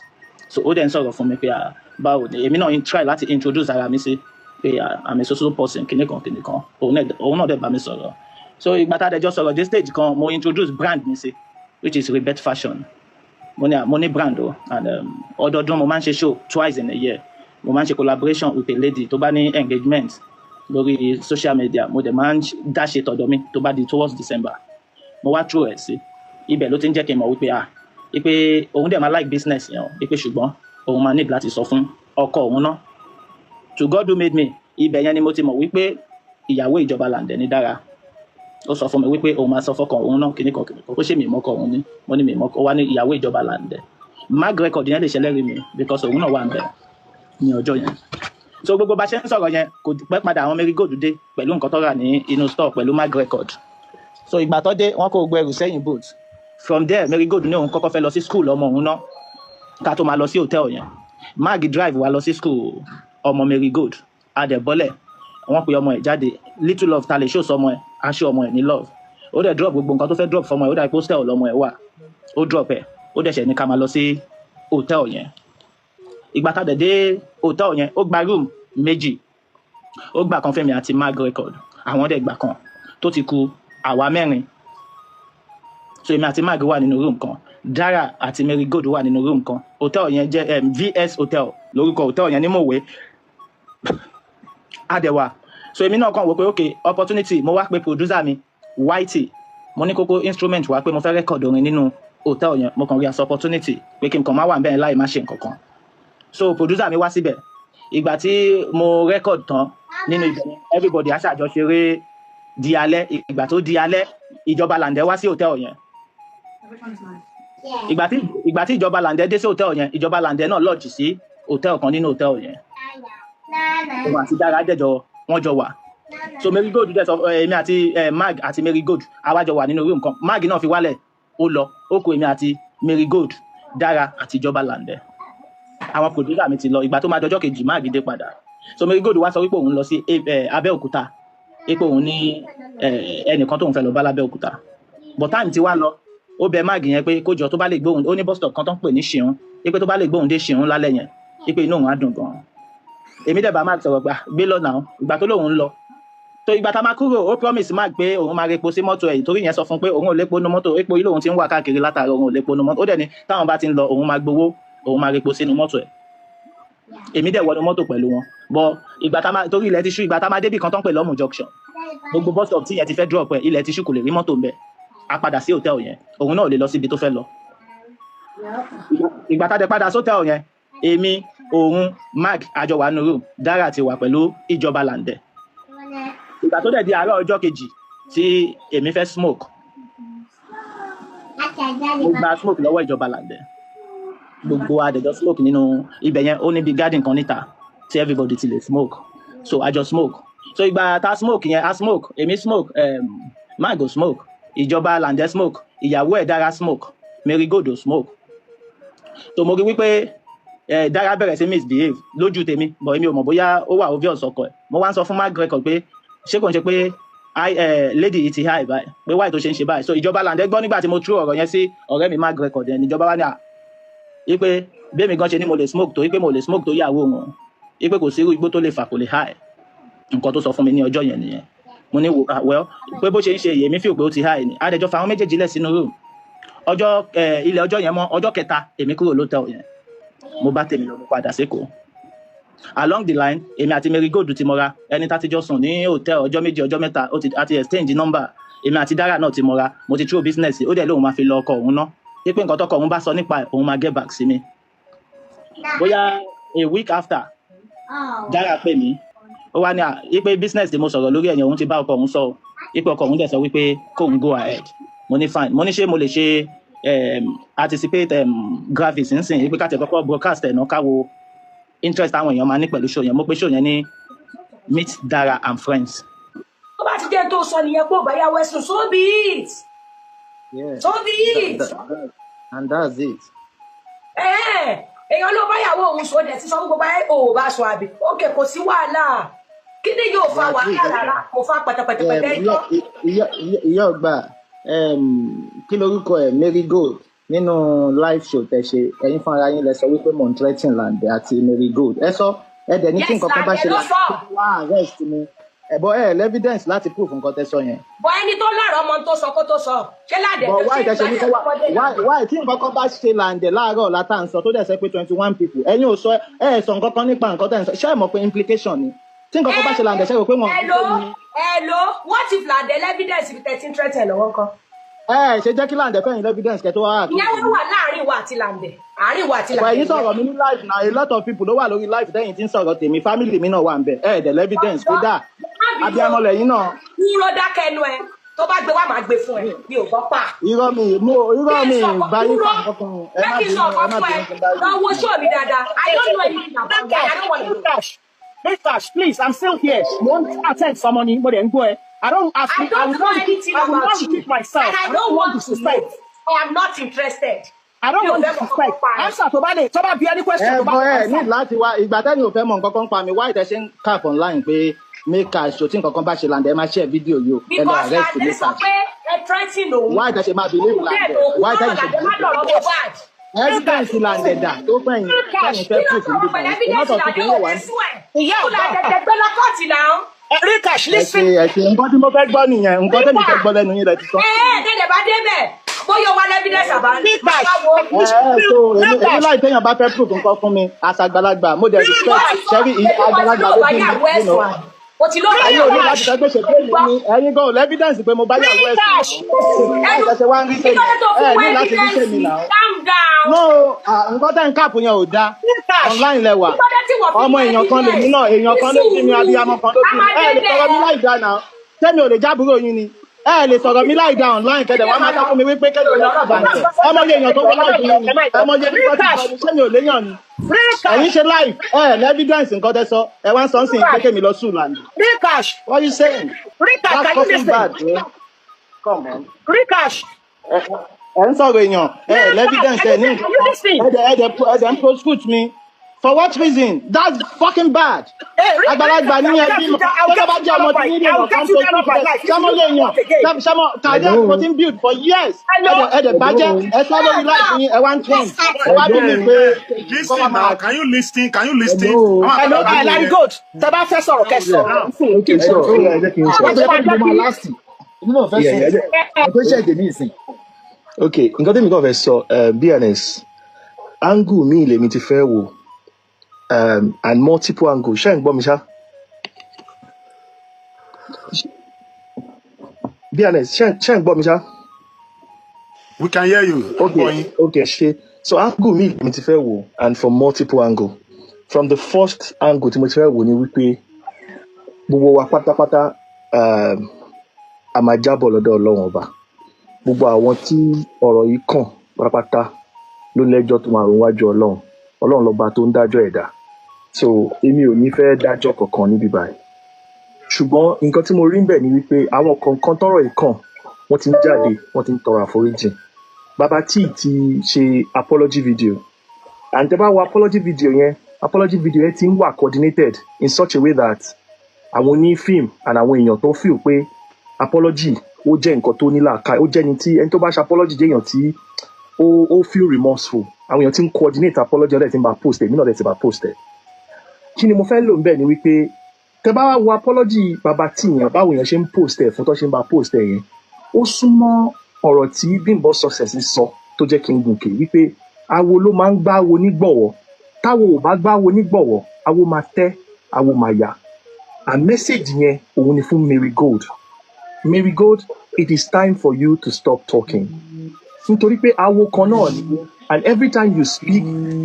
so ó dẹ̀ ń sọ̀rọ̀ fún mi pé, ah, báwo ni. Èmi náà ń try láti introduce ara mi sí pé, ah, I'm a social person, kìnìún kan kìnìún kan. Òun náà dẹ̀ bá mi sọ̀rọ̀. So ìgbà tá a dẹ̀ jọ sọ̀rọ̀ dé stage kan, mo introduce brand mi sí, which is Rebet Fashion. Mo ní brand o, and ọdọọdún mo máa ń ṣe show twice in a year. Mo máa ń ṣe collaboration with a lady tó bá ní engagement lórí social media. Mo dẹ̀ máa ń dá ṣe tọ̀dọ̀ mi tó bá di towards December. Mo wá throw ẹ̀ sí. Ibẹ̀ ló ti ń jẹ́ kí n mọ̀ wípé, ah, wípé òun dẹ̀ máa like business yẹn o, wípé ṣùgbọ́n òun máa need láti sọ fún ọkọ òun náà. To God who made me, ibẹ̀ yẹn ni mo ti mọ̀ wípé ìyàwó ìjọba làǹdẹ̀ ní Dára. Ó sọ fún mi wípé òun máa sọ fọkàn òun náà, kíní kan kíní kan, ó ṣe mí mọ́kọ òun ní. Mo ní mi mọ́kọ. Ó wá ní ìyàwó ìjọba làǹdẹ̀. Mag Record yẹn lè ṣẹlẹ́rìí mi, because òun náà wà ń bẹ̀ ní ọjọ́ yẹn. So gbogbo bá ṣe ń sọ̀rọ̀ yẹn, kò pẹ́ padà, àwọn Mary Gold dé pẹ̀lú nǹkan tó rà ní inú store pẹ̀lú Mag Record. So ìgbà tó dé, wọ́n kó gbogbo ẹrù sẹ́yìn boot. From there, Mary Gold ní òun kọ́kọ́ fẹ́ lọ sí school ọmọ òun náà ká tó máa lọ sí hotel yẹn. Mag drive wa lọ sí school ọmọ Mary Gold. Adẹ̀bọ́lẹ̀, wọ́n pe ọmọ ẹ̀ jáde. Little love ta lè ṣó sọmọ ẹ̀, aṣọ ọmọ ẹ̀ ní love. Ó dẹ̀ drop gbogbo nǹkan tó fẹ́ drop fọmọ ẹ̀. Ó dà pé hostel lọmọ ẹ̀ wà. Ó drop ẹ̀, ó dẹ̀ ṣẹ̀ ní ká máa lọ sí hotel yẹn. Ìgbà tá a dẹ̀ dé hotel yẹn, ó gba room méjì. Ó gbà kan fẹ́mi àti Mag Record, àwọn dẹ̀ gbà kan, tó ti ku àwa mẹ́rin. So èmi àti Mag wà nínú room kan, Dara àti Mary Gold wà nínú room kan. Hotel yẹn jẹ́ VS Hotel lórúkọ hotel yẹn ní Mòwe. Adẹ̀wà, so èmi náà kàn wò pé ok, opportunity. Mo wá pe producer mi, Whitey. Mo ní kókó instrument wá pé mo fẹ́ record orin nínú hotel yẹn. Mo kàn rí as opportunity pé kí n kàn má wà níbẹ̀ láì má ṣe nǹkan kan. So producer mi wá síbẹ̀. Ìgbà tí mo record tán nínú ibẹ̀ yẹn, everybody á ṣàjọṣeré. Di alẹ́, ìgbà tó di alẹ́, Ìjọba Làǹdẹ̀ wá sí hòtẹ́ẹ̀lì yẹn. Ìgbà tí Ìjọba Làǹdẹ̀ dé sí hòtẹ́ẹ̀lì yẹn, Ìjọba Làǹdẹ̀ náà lodge sí hòtẹ́ẹ̀lì kan nínú hòtẹ́ẹ̀lì yẹn. Òun àti Dára jẹjọ, wọ́n jọ wà. So Mary Gold dẹ̀ sọ èmi àti Mag àti Mary Gold àwa jọ wà nínú room kan. Mag náà fi wálẹ̀, ó lọ. Ó kó èmi àti Mary Gold, Dára àti Ìjọba Làǹdẹ̀. Àwọn producer mi ti lọ. Ìgbà tó máa dọjọ́ kejì, Mag dé padà. So Mary Gold wá sọ wípé òun lọ sí Abẹ́òkúta, pé òun ní ẹnìkan tóun fẹ́ lọ bá lábẹ́òkúta, but time ti wá lọ. Ó bẹ Mag yẹn pé kó jọ, tó bá lè gbóhùn, ó ní bus stop kan tó ń pè ní Ṣeun, pé tó bá lè gbóhùn dé Ṣeun lálẹ́ yẹn, pé inú òun á dùn gan-an. Èmi dẹ̀ bá Mag sọ̀rọ̀ gbà gbé lọ́nà. Ìgbà tó lóun ń lọ, tó ìgbà tá a máa kúrò, ó promise Mag pé òun máa repo sí mọ́tò ẹ̀, torí yẹn sọ fún pé òun ò lépo nu mọ́tò, epo yìí lòun ti ń wà káàkiri látàárọ̀, òun ò lépo nu mọ́tò. Ó dẹ̀ ní táwọn bá ti ń lọ, òun máa gbowó, òun máa repo sínú mọ́tò ẹ̀. Èmi dẹ̀ wọnú mọ́tò pẹ̀lú wọn bọ. Ìgbà tá a máa, torí ilẹ̀ ti ṣú, ìgbà tá a máa débì kan tó ń pè lọ́mù junction, gbogbo bus stop tí yẹn ti fẹ́ drop ẹ̀, ilẹ̀ ti ṣú, kò lè rí mọ́tò ń bẹ̀. A padà sí hòtẹ́ẹ̀lì yẹn, òun náà ò lè lọ síbi tó fẹ́ lọ. Ìgbà tá a dẹ̀ padà sótẹ́ẹ̀lì yẹn, èmi, òun, Mark àjọ wà nínú room. Dára ti wà pẹ̀lú Ìjọba Làǹdẹ̀. Ìgbà tó dẹ̀ di àárọ̀ ọjọ́ kejì tí èmi fẹ́ smoke, mo gba smoke lọ́wọ́ Ìjọba Làǹdẹ̀. Gbogbo àdẹ̀jọ́ smoke nínú ibẹ̀ yẹn. Ó níbi garden kan níta tí everybody ti lè smoke, so àjọ smoke. So ìgbà tá smoke yẹn, a smoke, èmi smoke, Mark go smoke, Ìjọba Làǹdẹ̀ smoke, ìyàwó ẹ̀ Dára smoke, Mary Gold ò smoke. So mo rí wípé Dára bẹ̀rẹ̀ sí misbehave lójú tèmi, but èmi ò mọ̀ bóyá ó wà obvious ọkọ ẹ̀. Mo wá ń sọ fún Mark Record pé ṣé kò ń ṣe pé lady yìí ti high báyìí, pé why tó ṣe ń ṣe báyìí? So Ìjọba Làǹdẹ̀ gbọ́ nígbà tí mo tú ọ̀rọ̀ yẹn sí ọ̀rẹ́ mi Mark Record yẹn. Níjọba wá ní à wípé bẹ́ẹ̀mi gan ṣe ní mo lè smoke tó, wípé mo lè smoke tó yàwó wọn, wípé kò sí irú igbó tó lè fà, kò lè high. Nǹkan tó sọ fún mi ní ọjọ́ yẹn nìyẹn. Mo ní ah, well, pé bó ṣe ń ṣe yìí, èmi feel pé ó ti high ni. Adẹjọ́ fa àwọn méjèèjì lẹ̀ sínú room. Ọjọ́ ilẹ̀ ọjọ́ yẹn mọ́ ọjọ́ kẹta, èmi kúrò lótẹ́ẹ̀lì yẹn, mo bá tèmi lọ, mo padà sékòó. Along the line, èmi àti Mary Gold ti mọra, ẹni tá ti jọ sùn ní hòtẹ́ẹ̀lì ọjọ́ 2, ọjọ́ 3, ó ti àti exchange number. Èmi àti Dára náà ti mọra. Mo ti throw business, ó dẹ̀ lóun máa fi lọ ọkọ òun ná, pé nǹkan tọkọ òun bá sọ nípa ẹ̀, òun máa get back sí mi. Bóyá a week after, Dára pè mí, ó wá ní à wípé business tí mo sọ̀rọ̀ lórí ẹ̀yìn, òun ti bá ọkọ òun sọ o, wípé ọkọ òun dẹ̀ sọ wípé kóun go ahead. Mo ní fine. Mo ní ṣé mo lè ṣe anticipate graphics nsìn, wípé ká tẹ̀ kọ́kọ́ broadcast ẹ̀ náà, ká wo interest àwọn èèyàn máa ní pẹ̀lú show yẹn. Mo pé show yẹn ní Meet Dara and Friends. Tó bá ti jẹ́ tó sọ nìyẹn pé ò bá yàwó ẹ̀sùn, so be it. So be it. And that's it. Ẹ̀ẹ́n, èèyàn ló bá yàwó òun sọ, dẹ̀ ti sọ fún gbogbo ayé ò bá sọ, àbí? Ókè, kò sí wàhálà. Kí ni yóò fa Beatrice, wàhálà rárá, kò fa pẹ̀tẹ̀pẹ̀tẹ̀pẹ̀tẹ̀ ẹjọ́. Ìyá ọgbà, kí lorúkọ ẹ, Mary Gold, nínú live show tẹ ṣe, ẹ̀yin fúnra yín lẹ sọ wípé mò ń threaten Lande àti Mary Gold. Ẹ sọ, ẹ dẹ̀ ní tí Yes, nǹkan kan bá Lande ṣe ló Lande, sọ. kó wá arrest mi. Ẹ bọ ẹ evidence láti proof nǹkan tẹ sọ yẹn. Bọ ẹni tó lọ́rọ̀ ọmọ tó sọ kó tó sọ, ṣé Lande But tó why ṣe tẹ ṣe ní ìgbà kó wá kọ́kọ́ dé why Lande? Why tí nǹkan kan bá ṣe Lande láàárọ̀ látà ń sọ, tó dẹ̀ sọ pé 21 people, ẹ̀yin ò sọ, ẹ ẹ̀ sọ nǹkan kan nípa nǹkan tẹ̀ ń sọ. Ṣé ẹ mọ̀ pé implication ni tí nǹkan kan bá ṣe Lande, ṣe rò pé wọn ò ní Hello, pé mi? Hello, what if Lande evidence fi thirteen threaten lọ́wọ́ kan? Ẹ ṣe jẹ́ kí Lande fẹ́yìn evidence kẹ́ tó wá Ìyẹn accuse wá mi. wà láàrin wa àti Lande, àárín wa àti But Lande ẹ̀yin nìyẹn. sọ̀rọ̀ mi ní live na, a lot of people ló wà lórí live tẹ́yìn tí ń sọ̀rọ̀ tèmi, family mi náà wà ń bẹ̀, ẹ dẹ̀ evidence Ọjọ́ kódà má bínú abiyamọ o, lẹ́yìn náà. Dúró, dákẹ́ ẹnu ẹ. Tó bá gbé wá, màá gbé fún ẹ. Mi ò gbọ́ pa. Irọ́ mi mo irọ́ Kí n mi sọ ọkọ bá yín dúró fa nǹkan kan, ẹ pé má kí n bínú, sọ ọkọ ẹ má fún ẹ. bínú kí n bá Lọ yín. wo show mi dáadáa. I don't know anything about you and I don't wanna know. Cash, Big Cash, please, I'm still here. Mo ń attend someone mo dẹ̀ ń gbọ́ ẹ. I don't ask I me, I don't will know not anything I will about not you repeat myself. and I I don't don't want want to know. disrespect. I am not interested. I don't Mi ò want fẹ́ mọ̀ disrespect. kọ́kọ́ pa ẹ. Answer tó bá lè, tó bá bí any question Ẹ tó bá bọ lè ẹ ní answer. láti wá ìgbà tẹ́yìn ò fẹ́ mọ nǹkan kan pa mi, why tẹ ṣe ń cap online pé Make Cash o, tí nǹkan kan bá ṣe Lande, ẹ máa share fídíò yìí o, ẹ lọ Because arrest Lande Make sọ Cash. pé ẹ threaten òun. Why tẹ ṣe máa believe Òun dẹ̀ Lande? tó kú Why lọ́rọ̀ tẹ́yìn ṣe Lande má believe dọ̀rọ̀ Lande? Mohbad. Evidence Lande dà tó fẹ̀yìn Big Cash, tẹ́yìn Kí fẹ́ ló proof sọ̀rọ̀ níbí pẹ̀lú báyìí? A lot evidence of Lande people ò wò wá lè ní. sún ẹ̀? Ìyá Kú ọ̀gá. Lande tẹ gbé lọ kóòtù náà. Big Cash, Ẹ ṣe listen. ẹ ṣe, nǹkan tí mo fẹ́ gbọ́ nìyẹn, nǹkan tẹ́mi fẹ́ gbọ́ lẹ́nu yín lẹ ti sọ. Ẹ ẹ tẹ́lẹ̀ bá débẹ̀, bóyá o wá evidence àbá Big Cash, wá wo. Ẹ ẹ so Big èmi èmi Cash, láì téèyàn bá fẹ́ proof nǹkan fún mi as àgbàlagbà, mo dẹ̀ Big respect Wọ́n Cash, ti sọ ṣẹ́rí pé wọ́n ti àgbàlagbà lóò ló bá bí mi yàwó you ẹ̀sùn know. àbí? O ti lóò bá Ẹ̀yin ò yàwó ní Big láti Cash, sọ pé ṣe pé mi gbọ́. ní ẹ̀yin gan ò lẹ́fídẹ́ǹsì pé mo bá yàwó Big ẹ̀sùn Cash. náà. Ẹnu Láì tẹ̀sẹ̀ wá ń rí kí sèmi ló dé tó fi ẹ wá ní láti rí evidence? sèmi náà. Calm down. No, nǹkan tẹ́ ń káàpù yẹn ò dáa. Big Cash. Online lẹ wà. Kí ló dé tí wọ́n fi Ọmọ wá èèyàn kan lèmi evidence? náà, èèyàn Ní kan ló bí mi, sùúrù, abiyamọ kan ló a bí mi. máa Ẹ lè débẹ̀. tọrọ mi láì dáa náà. Tẹ́mi ò lè jábúrò yín ni. Ẹ lè sọ̀rọ̀ mi láì dá online kẹ́dẹ̀ wá máa sọ fún mi wípé kẹ́dẹ̀ ò lọ́kọ̀ bàǹtẹ̀. Ẹ mọ iye èèyàn tó wọ́n láì yín ni. Ẹ mọ iye nípa ti sọ ni ṣé mi ò léyàn ni. Ẹ̀yin ṣe live ẹ ní evidence nǹkan tẹ́ sọ. Ẹ wá ń sọ ń sìn pé kémi lọ sùn lànà. Rikash. What you saying? Rikash, That's can you fucking listen? bad, bro. Come on. Rikash. Ẹ ń sọ̀rọ̀ èèyàn ẹ Rikash, l'evidence can ẹ ní you nǹkan can you listen? ẹ dẹ̀ ń prosecute mi for what reason? That's fucking bad. Hey, Àgbàlagbà Rikash, ní I will ẹbí get you mọ down. I will tó get bá you jẹ́ down ọmọ on tí my. yín lè I will yàn kan get you down on prosecute my ẹ life. If sẹ́mọ́ you lè don't yàn talk again. sẹ́mọ́ career Hello. mo ti ń build for years. ẹ Hello. dẹ̀ ẹ dẹ̀ bàjẹ́ ẹ sọ lórí life yín, ẹ wá ń trend, ẹ wá bí mi pé kọ́ wá Listen now, máa. can you listen? Can you listen? Hello. Àwọn Hello, àgbàlagbà Larry yẹn. Gold. Tẹ bá fẹ́ sọ̀rọ̀ kẹ́ sọ̀rọ̀. Now, Okay, Nísìnyí. sure. Ó yá, ẹ jẹ́ kí n Wọ́n sọ̀rọ̀. ti máa jẹ́ Mo kí máa last, èmi náà fẹ́ Yeah, sọ ẹ jẹ́ ẹ tó ṣẹ̀dẹ̀ ní ìsìn. Okay, nǹkan tẹ́mi kàn fẹ́ sọ, BNS, angle mi lèmi ti fẹ́ wò, and multiple angle. Ṣé ẹ̀ ń gbọ́ mi ṣá? BNS, ṣé ẹ̀ ń gbọ́ mi ṣá? We can hear you. Ń Okay, gbọ́ yín. okay, ṣe. So angle mi lèmi ti fẹ́ wò and from multiple angle. From the first angle tí mo ti fẹ́ wò ni wípé gbogbo wa pátápátá, a máa jábọ̀ lọ́dọ̀ Ọlọ́run Ọba. Gbogbo àwọn tí ọ̀rọ̀ yìí kàn pátápátá ló lẹ́jọ́ tó máa rò wájú Ọlọ́run. Ọlọ́run lọ́ba tó ń dájọ́ ẹ̀dá. So èmi ò ní fẹ́ dájọ́ kankan níbí báyìí. Ṣùgbọ́n nǹkan tí mo rí ń bẹ̀ ni wípé àwọn kọ̀ọ̀kan tọ́rọ̀ yìí kàn, wọ́n ti ń jáde, wọ́n ti ń tọrọ àforíjì. Baba T ti ṣe apology video. And tẹ́ bá wo apology video yẹn, apology video yẹn ti ń wà coordinated in such a way that àwọn oní fíìmù and àwọn èèyàn tó feel pé apology ó jẹ́ nǹkan tó ní làákàyè, ó jẹ́ ẹni tí ẹni tó bá ṣe apology jẹ́ èèyàn tí ó feel remorseful. Àwọn èèyàn ti ń coordinate apology, ọ̀dẹ̀ tí ń bá post ẹ̀, èmi náà dẹ̀ ti bá post ẹ̀. Kí ni mo fẹ́ lò ń bẹ̀ ni wípé tẹ bá wá wo apology Baba T yẹn, báwo èèyàn ṣe ń post ẹ̀ fún tó ṣe ń bá post ẹ̀ yẹn, ó súnmọ́ ọ̀rọ̀ tí Bímbọ́ Success ń sọ tó jẹ́ kí n gùnkè wípé awo ló máa ń gbáwo nígbọ̀wọ́. Táwo ò bá gbáwo nígbọ̀wọ́, awo máa tẹ́, awo máa yà. And message yẹn òun ni fún Mary Gold. Mary Gold, it is time for you to stop talking. Nítorí pé awo kan náà ni, and every time you speak,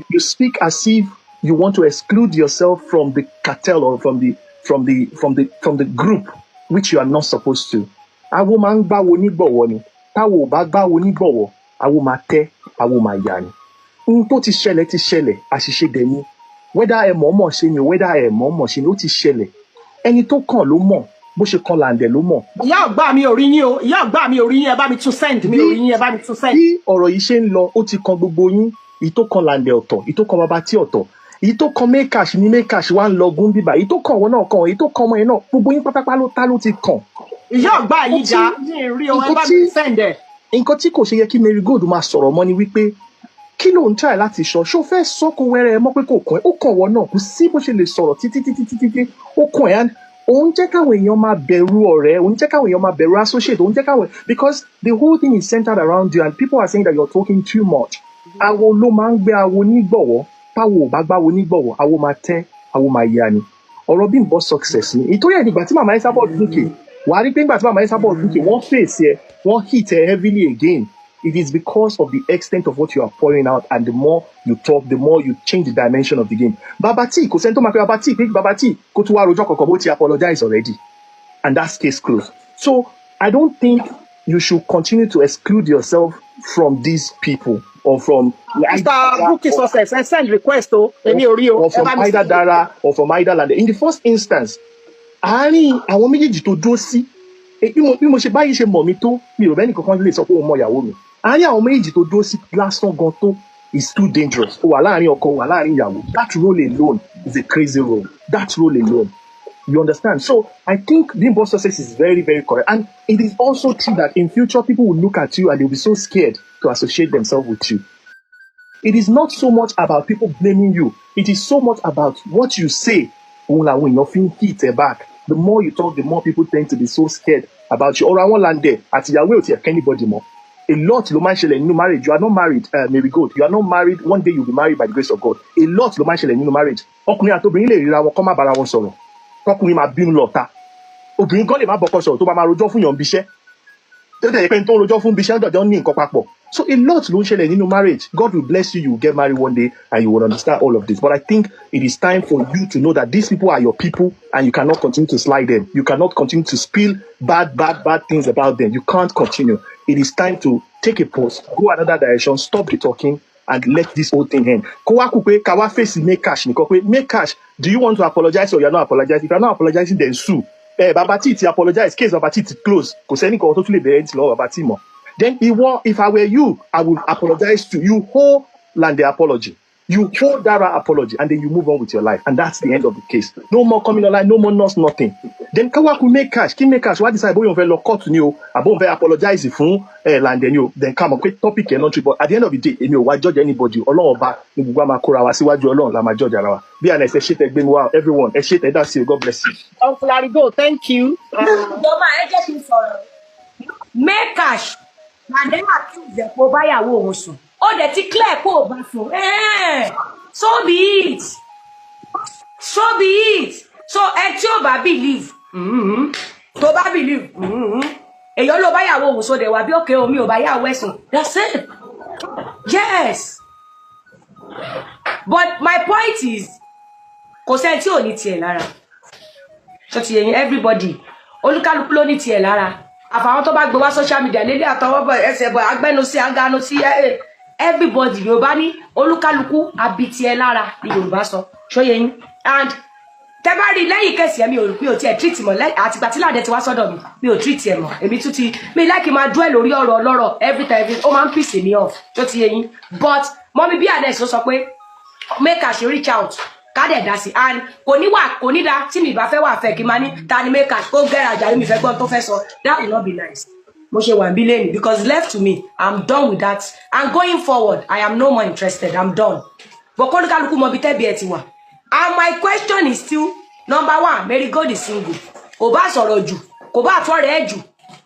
you speak as if you want to exclude yourself from the cartel or from the group, which you are not supposed to. Awo máa ń gbáwo nígbọ̀wọ́ ni. Táwo ò bá gbáwo nígbọ̀wọ́, awo máa tẹ́, awo máa yà ni. Ohun tó ti ṣẹlẹ̀ ti ṣẹlẹ̀, àṣìṣe dẹ̀ ni. Whether ẹ mọ̀ọ́mọ̀ ṣe ni o, whether ẹ mọ̀ọ́mọ̀ ṣe ni, ó ti ṣẹlẹ̀. Ẹni tó kàn ló mọ̀, bó ṣe kan làǹdẹ̀ ló mọ̀. Ìyá ọgbà mi ò rí yín o, ìyá ọgbà mi ò rí yín, ẹ bá mi tún send, mi ò rí yín, ẹ bá mi tún send. Bí ọ̀rọ̀ yìí ṣe ń lọ, ó ti kan gbogbo yín. Èyí tó kan làǹdẹ̀ ọ̀tọ̀, èyí tó kan bàbá tí ọ̀tọ̀, èyí tó kan Mekash ní Mekash wá ń lọgún bíbà, èyí tó kan ọwọ́ náà kan, èyí tó kan ọmọ yẹn náà, gbogbo yín pátápátá ló tá ló ti kàn. Ìyá ọgbà yìí já mi ì rí o, ẹ bá mi send ẹ. Nǹkan tí kò ṣe yẹ kí Mary Gold máa sọ̀rọ̀ mọ́ ni wípé kí ló ń try láti sọ? Ṣó fẹ́ sọ kó wẹ́rẹ́ ẹ mọ́ pé kò kàn ẹ́? Ó kàn wọ́n náà, kò sí bó ṣe lè sọ̀rọ̀ títí títí títí tí ó kàn ẹ́. And òun jẹ́ káwọn èèyàn máa bẹ̀rù ọ̀rẹ́, òun jẹ́ káwọn èèyàn máa bẹ̀rù associate, òun jẹ́ káwọn, because the whole thing is centered around you and people are saying that you're talking too much. Awo ló máa ń gbé awo nígbọ̀wọ́. Táwo ò bá gbáwo nígbọ̀wọ́, awo máa tẹ́, awo máa ya ni. Ọ̀rọ̀ Bímbọ́ Success ni ìtòrí ẹ̀. Nígbà tí màmá Esabod gòkè, wàá rí pé nígbà tí màmá Esabod gòkè, wọ́n fèsì ẹ̀, wọ́n hit ẹ̀ heavily again. It is because of the extent of what you are pouring out, and the more you talk, the more you change the dimension of the game. Baba T, kò sẹ́ni tó máa pe Baba T pé Baba T kó tún wá rojọ́ kankan bó ti apologize already, and that's case closed. So I don't think you should continue to exclude yourself from these people or from Mr. Bukky Success, ẹ send request o, èmi ò rí o, or ẹ from bá mi either send. Dara or from either Lande. In the first instance, àárín àwọn méjèèjì tó dúró sí, bí mo ṣe báyìí ṣe mọ̀ mí tó, mi ò rẹ́nì kankan lè sọ pé òun mọ ìyàwó mi. Àárín àwọn méjèèjì tó dúró sí lásán gan tó is too dangerous. Ó wà láàárín ọkọ, ó wà láàárín ìyàwó. That role alone is a crazy role. That role alone. You understand? So I think Bimbo Success is very, very correct. And it is also true that in future, people will look at you and they'll be so scared to associate themselves with you. It is not so much about people blaming you. It is so much about what you say. Òun làwọn èèyàn fi ń hit ẹ back. The more you talk, the more people tend to be so scared about you. Ọ̀rọ̀ àwọn Lande àti ìyàwó ò tiẹ̀ kẹ́ anybody mọ́. A lot ló máa ń ṣẹlẹ̀ nínú marriage. You are not married, Mary Gold. You are not married. One day you will be married by the grace of God. A lot ló máa ń ṣẹlẹ̀ nínú marriage. Ọkùnrin àti obìnrin lè ríra wọn kọ́ má bára wọn sọ̀rọ̀. Kọkùnrin máa bínú lọ ta. Obìnrin gan lè má bọ́kọ sọ̀rọ̀ tó bá máa rojọ́ fún yàn bí iṣẹ́. Tó tẹ̀lé pé n tó ń rojọ́ fún bí iṣẹ́ ń dọ̀jọ́ ní nǹkan papọ̀. So a lot ló ń ṣẹlẹ̀ nínú marriage. God will bless you, you will get married one day and you will understand all of this. But I think it is time for you to know that these people are your people and you cannot continue to slide them. You cannot continue to spill bad, bad, bad things about them. You can't continue. It is time to take a pause, go another direction, stop the talking, and let this whole thing end. Kó wá kú pé ká wá fèsì Make Cash nìkan pé, Make Cash, do you want to apologize or you are not apologizing? If you are not apologizing, then sue. Baba T ti apologize, case Baba T ti close. Kò sẹ́ni kan tó tún lè bẹ̀rẹ̀ ní ti lọ́wọ́ Baba T mọ́. Then ìwọ, if I were you, I would apologize to you. Owe Lande apology. You owe Dara apology, and then you move on with your life. And that's the end of the case. No more coming online, no more nurse, nothing. Then káwákú Make Cash, kí Make Cash wá decide bóyá òun fẹ́ lọ court ni o, àbó òun fẹ́ apologize fún Lande ni o. Then ká mọ̀ pé topic ẹ̀ náà trip. But at the end of the day, èmi ò wá judge anybody. Ọlọ́run ọba ni gbogbo wa máa kóra wa síwájú, Ọlọ́run la máa judge ara wa. Bí àná ẹ ṣe tẹ gbé mi wá, everyone, ẹ ṣe tẹ dá sí o, God bless you. Uncle Arigo, thank you. Jọba, ẹ jẹ́ kí n sọ̀rọ̀. Make Cash, Lande accuse ẹ̀ pé ó báyàwó òun sùn. Ó dẹ̀ ti clear pé ò bá sùn. So be it. So be it. So ẹ tí ò bá believe, tó bá believe, èèyàn ló báyàwó òun sóde wá bí òkè omi ò bá yàwó ẹ̀sùn. That's it. Yes. But my point is, kò sẹ́ni tí ò ní tiẹ̀ lára. Ṣó ti yé yín? Everybody, olúkálukú ló ní tiẹ̀ lára. Àfàwọn tó bá gbé wá social media lélẹ̀ àtọwọ́ bọ̀ ẹsẹ̀ bọ̀ agbẹ́nu sí aganu sí ẹ. Everybody, Yorùbá ní olúkálukú àbí tiẹ̀ lára ni Yorùbá sọ. Ṣó yé yín? And tẹ bá rí lẹ́yìn kẹsì ẹ, mi ò tiẹ̀ treat mọ́ àtìgbà tí Lande ti wá sọ́dọ̀ mi, mi ò treat ẹ mọ́. Èmi tún ti mi like máa dúẹ̀ lórí ọ̀rọ̀ ọlọ́rọ̀ every time, ó máa ń piss me off. Ṣó ti yé yín? But mummy bí Anes ló sọ pé make Cash reach out, ká dẹ̀ dá sí, and kò ní wà, kò ní da tí mi bá fẹ́ wà fẹ́ kí n máa ní ta ni Make Cash kó gẹ́rẹ́ àjàrí mi fẹ́ gbọ́n tó fẹ́ sọ. That will not be nice. Mo ṣe wà níbí lẹ́nu because left to me, I'm done with that, and going forward, I am no more interested. I'm done. But kólúkálukú mọ ibi tẹ́bi ẹ ti wà. And my question is still, number one, Mary Gold is single. Kò bá sọ̀rọ̀ jù, kò bá tọ́ rẹ̀ jù,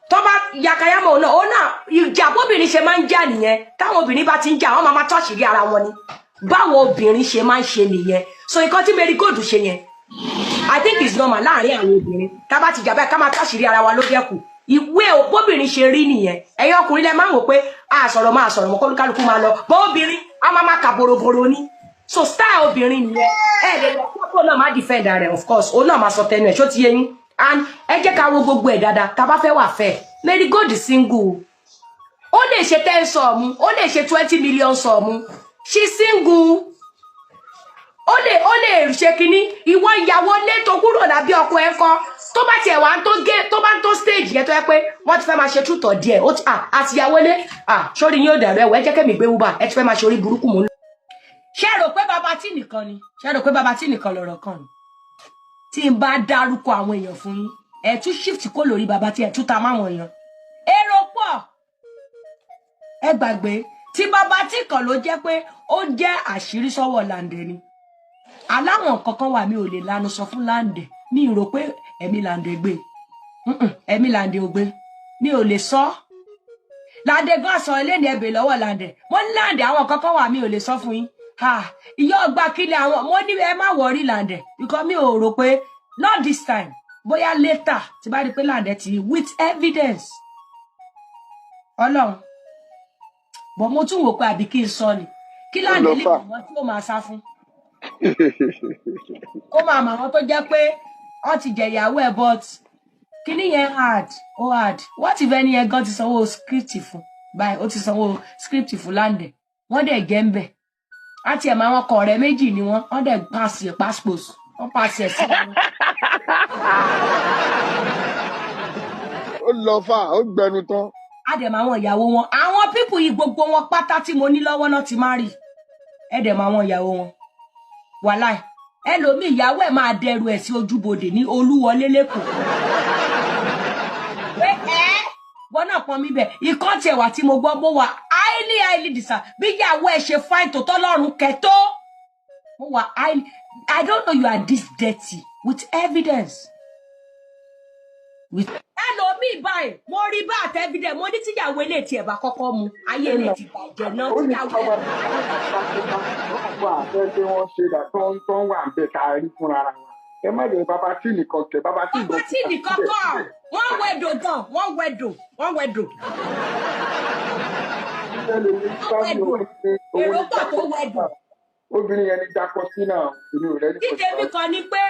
tó bá yakayamọ náà, ó náà ìjà bóbìnrin ṣe máa ń jà nìyẹn. Táwọn obìnrin bá ti ń jà, wọ́n máa máa tọ́ṣìírí ara wọn ni. Báwo obìnrin ṣe máa ń ṣe nìyẹn. So nǹkan tí Mary Gold ṣe yẹn, I think it's normal láàrin àwọn obìnrin. Tá bá ti jà báyìí, ká máa tọ́ṣìírí ara wa ló dẹ́kù. Ìwé bóbìnrin ṣe rí nìyẹn. Ẹ̀yin ọkùnrin lẹ máa ń wò pé a sọ̀rọ̀ máa sọ̀rọ̀ mọ́, kólúkálukú máa lọ bó obìnrin a máa máa kà boroboro ni. So style obìnrin nìyẹn. Ẹ lè lọ kókó náà má defend rẹ, of course òun náà máa sọ tẹnu ẹ̀. Ṣó ti yé yín? And ẹ jẹ́ ká wo gbogbo ẹ̀ dáadáa. Tá a bá fẹ́ wà fẹ́, Mary Gold single. Ó lè ṣe 10 sọ̀mù, ó lè ṣe 20 million sọ̀mù. She single. Ó lè ṣe kínní. Ìwọ ìyàwó lé tó kúrò lábẹ́ ọkọ ẹ̀ kọ́, tó bá tiẹ̀ wá ń tó gé, tó bá ń tó stage yẹn tó yẹ pé wọ́n ti fẹ́ máa ṣe truth or dare, ó ti àtìyàwó lé sórí yín ó dàrú. Ẹ̀wọ̀, ẹ jẹ́ kẹ́mi gbé uber. Ẹ ti fẹ́ máa ṣe orí burúkú mò ń lọ. Ṣé ẹ rò pé Baba T nìkan ni? Ṣé ẹ rò pé Baba T nìkan lọ̀rọ̀ kan ni? Tí n bá dárúkọ àwọn èèyàn fún yín, ẹ tún shift kó lórí Baba T, ẹ tún ta máwọn èèyàn. Èrò pọ̀, ẹ gbàgbé tí Baba T kan ló jẹ́ pé ó jẹ́ àṣírí sọ́wọ́ Lande ni. Aláwọn kankan wà, mi ò lè lanu sọ fún Lande. Mi rò pé ẹ̀mí Lande gbé. Ẹ̀mí Lande ò gbé, mi ò lè sọ. Lande gan sọ eléni ẹbẹ lọ́wọ́ Lande. Mo ní Lande, àwọn kankan wà, mi ò lè sọ fún yín. Ìyá ọgbà kílẹ̀ àwọn. Mo ní ẹ má worry Lande, because mi ò rò pé, not this time, bóyá later tí bá rí pé Lande ti with evidence. Ọlọ́run bọ̀, mo tún wò pé àbí kí n sọ ni kí Lande lè mọ̀ wọ́n tí ó máa sá fún, kó máa mọ àwọn tó jẹ́ pé wọ́n ti jẹ̀yàwó ẹ̀. But kíní yẹn hard, ó hard. What if ẹni yẹn gan ti sanwó script fún báyìí? Ó ti sanwó script fún Lande, wọ́n dẹ̀ jẹ́ ń bẹ̀ àti ẹ̀ máa wọn kọ̀ ọ̀rẹ́ méjì ni wọ́n, wọ́n dẹ̀ pass ẹ̀ passport, wọ́n pass ẹ̀ sí wọn. Ó lọ fà, ó gbẹnu tán. Á dẹ̀ mọ àwọn ìyàwó wọn. Àwọn people yìí, gbogbo wọn pátá tí mo ní lọ́wọ́ náà ti má rí. Ẹ dẹ̀ mọ àwọn ìyàwó wọn. Wàláì, ẹlòmíì, ìyàwó ẹ̀ máa dẹrù ẹ̀ sí ojúbodè ní Olúwọlé lẹ́kọ̀ọ́ pé ẹ́ wọn náà pọn mi bẹ̀. Ìkan tiẹ̀ wà tí mo gbọ́, mo wà highly highly disa bí ìyàwó ẹ̀ ṣe fine tó tọ́lọ́run kẹtó. Mo wà highly, I don't know you are this dirty, with evidence, with ẹlòmíì báyìí, mo rí bá àtẹ evidence. Mo ní tíyàwó ilé tiẹ̀ bá kọ́kọ́ mu, ayé ilé ti bàjẹ́ náà. Ó ní tíyàwó ẹ̀ ọmọ wà fẹ́ pé wọ́n ṣe dà tó ń wà ń bẹ̀ tá a rí fúnra ra wa. Ẹ má lè Baba T nìkan kẹ Baba T Baba gan T nìkan kọ́, wọ́n wẹ̀dò gan, wọ́n wẹ̀dò, wọ́n wẹ̀dò. Iṣẹ́ lè ní Tó sábì wẹdùn, òun ní òun èrò ní pọ̀ tó wẹdùn. Dakostina. Obìnrin yẹn ní Dakostina, èmi ò rẹ́ni Tí kò tèmi sá. kan ni pé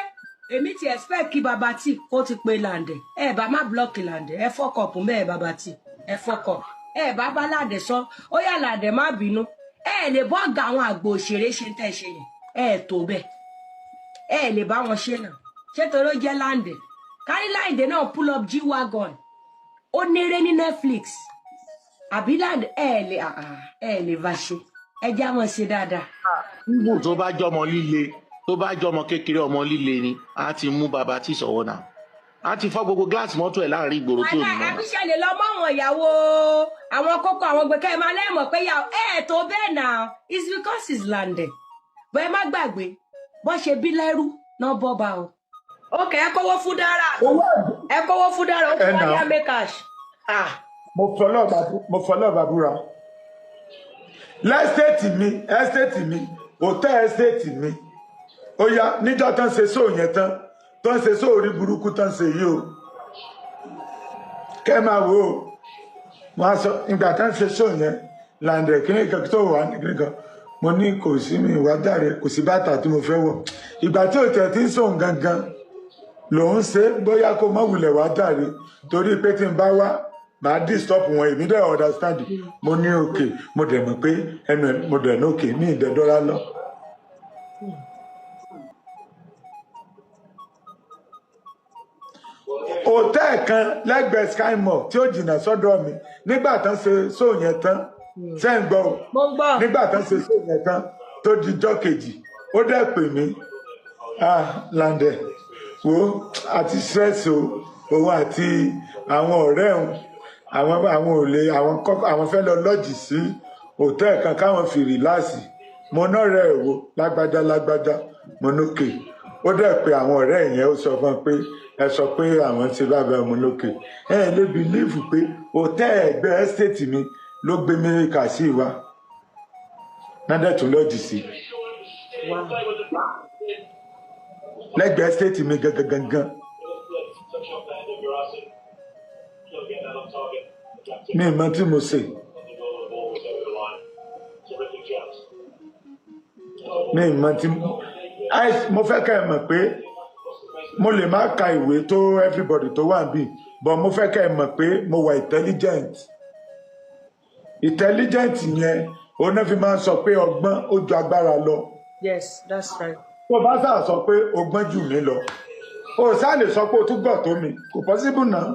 èmi ti expect kí Baba T kó ti pe Làǹdẹ̀. Ẹ bá má blọọkì Làǹdẹ̀, ẹ fọkọọpù mẹ́ẹ̀. Baba T, ẹ fọkọ ẹ bá bá Làǹdẹ̀ sọ, ó yà Làǹdẹ̀ má bínú. Ẹ lè bọ́ọ̀gà àwọn àgbò òṣèré ṣe tẹ̀ ṣe yẹn, ẹ tó bẹ́ẹ̀, ẹ lè bá wọn ṣe náà. Ṣé torí ó jẹ́ Làǹdẹ̀? Kárí Làǹdẹ̀ náà pull up G-Wagon, ó néré ní Netflix àbí Làǹdẹ̀, ẹ lè ẹ lè bá ṣe. Ẹ já wọn ṣe dáadáa. Even tó bá jọmọ líle, tó bá jọmọ kékeré, ọmọ líle ni, á ti mú Baba T sọ́wọ́ náà, á ti fọ́ gbogbo gíláàsì mọ́tò ẹ̀ láàrin ìgboro tí ò ní mọ̀ náà. Àbíṣe lè lọ mọ àwọn ìyàwó àwọn kókó àwọn gbẹkẹ ẹ máa lẹ́mọ̀ pé yà ẹ tó bẹ́ẹ̀ náà. It's because it's landed, bọ́ ẹ má gbàgbé bọ́ ṣe bí lẹ́rú náà bọ́ba o. Ok, ẹ kówó fún Dára, ẹ kówó fún Dára, ó Ẹ fún wa nà ní ó. Amekash. Mo fọlọ́ bàbúrà lẹ́sẹ̀tì mi, ẹ́sẹ̀tì mi, òtẹ́ ẹ́sẹ̀tì mi. Ó yá, níjọ́ tán ṣe sóò yẹn tán, tán ṣe sóò orí burúkú tán ṣe yìí o, kẹ́ máa wò ó. Wọ́n á sọ ìgbà tán ṣe sóò yẹn, Làǹdẹ̀ kíní kan tó wà ní kíní kan, mo ní kò sí mi ìwà jáde, kò sí bàtà tí mo fẹ́ wọ̀. Ìgbà tí òtẹ̀ tí ń sòun gangan lòun ṣe bóyá kó mọ̀ wulẹ̀ wá jáde, torí pé tí n bá wá màá disturb wọn. Èmi dẹ̀ understand, mo ní òkè, mo dẹ̀ mọ̀ pé ẹnu ẹ̀, mo dẹ̀ ní òkè ní ìdẹ́dọ́rà lọ. Hòtẹ́ẹ̀ kan lẹ́gbẹ̀ẹ́ Sky Mall tí ó jìnnà sọ́dọ̀ mi, nígbà tán ṣe sóò yẹn tán, ṣé ń gbọ́ o? Mo ń gbọ́. Nígbà tán ṣe sóò yẹn tán, tó di jọ́ kejì, ó dẹ̀ pè mí, "Ah, Làǹdẹ̀, wo àti stress o." Òun àti àwọn ọ̀rẹ́ òun, àwọn ò lè, àwọn kọ́kọ́ àwọn fẹ́ lọ lọ́ọ̀jì sí hòtẹ́ẹ̀ kan káwọn fi relax. Mo náà rẹ̀ wò lágbájá lágbájá, mo nókè. Ó dẹ̀ pé àwọn ọ̀rẹ́ yẹn, ó sọ fún un pé ẹ sọ pé àwọn ti bá mo lókè. Ẹ lè believe pé hòtẹ́ẹ̀ ẹgbẹ́ estate mi ló gbé mẹ́ríkà sí wa nádẹ̀ tún lọ́ọ̀jì sí lẹ́gbẹ̀ẹ́ estate mi gangan gangan. Mi ì mọ tí mo ṣe, mi ì mọ tí mo fẹ́ kẹ́ ẹ mọ̀ pé mo lè má ka ìwé tó everybody tó wà níbí, but mo fẹ́ kẹ́ ẹ mọ̀ pé mo wà intelligent. Intelligent yẹn, òun náà fi máa ń sọ pé ọgbọ́n ó ju agbára lọ. Yes, that's right. Tó bá sáà sọ pé o gbọ́n jù mí lọ, o sáà lè sọ pé o tún gọ̀ tó mi, kò possible náà.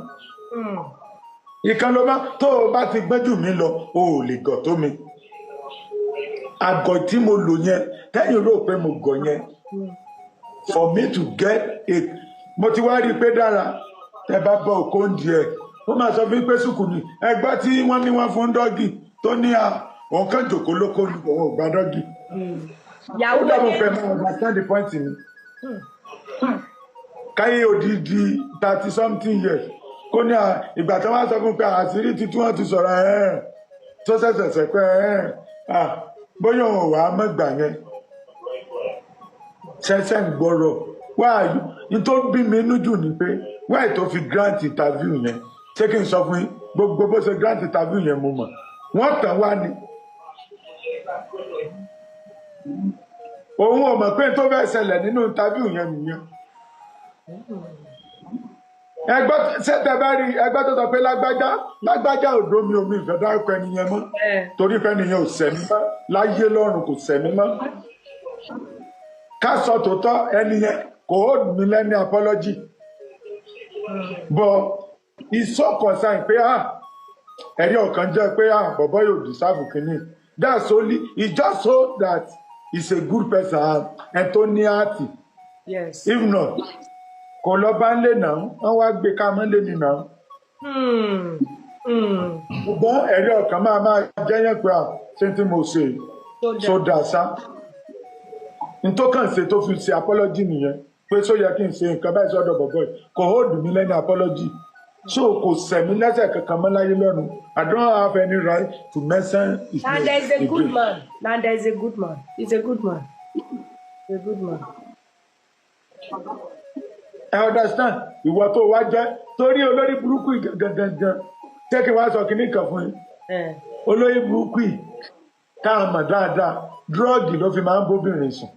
Ìkan ló bá tó o bá ti gbọ́n jù mí lọ, o ò lè gọ̀ tó mi. Àgọ̀ tí mo lò yẹn, tẹ́yìn rò pé mo gọ̀ yẹn, for me to get it, mo ti wá rí i pé Dára, tẹ bá bọ òkó ń di ẹ, ó máa sọ fún mi pé sùkùnì ẹgbẹ́ tí wọ́n ní wọ́n fún doggy tó ní à òun kàn jòkó lóko ní òun ò gba doggy. Ó Ìyàwó dàbọ̀ pé ilé. máa understand the point mi. Káyé odidi 30 something years, kó ní à ìgbà tí wọ́n á sọ fún pé àṣírí ti tí wọ́n ti sọ̀rọ̀ ẹ̀ tó ṣẹ̀ṣẹ̀ṣẹ̀ pé ẹ̀ à bóyá òun ò wá mọ̀gbà yẹn ṣẹ̀ṣẹ̀ ń gbọ́rọ̀ wá. Ní tó bí mi inú jù ni pé wáyé tó fi grant interview yẹn. Ṣé kí n sọ fún yín, gbogbo bó ṣe grant interview yẹn, mo mọ̀ wọ́n tàn wá ni. Òun ò mọ̀ pé tó fẹ́ ṣẹlẹ̀ nínú interview yẹn nìyẹn. Ẹgbọ́ ṣẹ́tẹ̀ bá rí ẹgbẹ́ tó sọ pé lágbájá lágbájá òdó mi omi ìfẹ́ dárúkọ ẹni yẹn mọ́, torí pé ẹni yẹn ò sẹ̀mí mọ́ láyé lọ́run, kò sẹ̀mí mọ́. Ká sọ tòótọ́, ẹni yẹn kò hold mi lẹ́ni apology, but it's so concerned pé ah, ẹ̀rí ọ̀kan jẹ́ pé ah, bọ̀bọ́ yóò deserve kínní. That's only, it's just so that he's a good person and tó ní àtì. If not, kò lọ bá ń lè nà wọ́n wá gbé ká mọ́ lé mi nà. Ṣùgbọ́n ẹ̀rí ọ̀kan máa jẹ́yàn pé à ṣé tí mo ṣe so dà sá n tó kàn ṣe tó fi ṣe apology nìyẹn, pé só yẹ kí n ṣe nǹkan báyìí sọ́dọ̀ bọ̀bọ̀ yìí. Kò hold mi lẹ́ni apology, so kò sẹ̀mí lẹ́sẹ̀ kankan mọ́ láyé lọ́run. I don't have any right to mention his name Nanda is a good again. man. Nanda is a good man. He's a good man. He's a good man. Ẹ understand, ìwọ tó wá jẹ́ torí olórí burúkú yìí gangan gangan, jẹ́ kí n wá sọ kinní kan fún yín. Olóyè burúkú yìí tá a mọ̀ dáadáa, drug ló fi máa ń bóbìnrin sùn.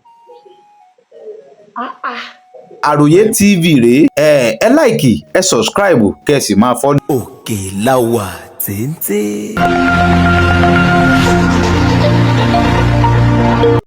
Àròyé TV rèé. Ẹ like, ẹ subscribe, kẹ́ ẹ sì máa follow. Òkè la wà téńté.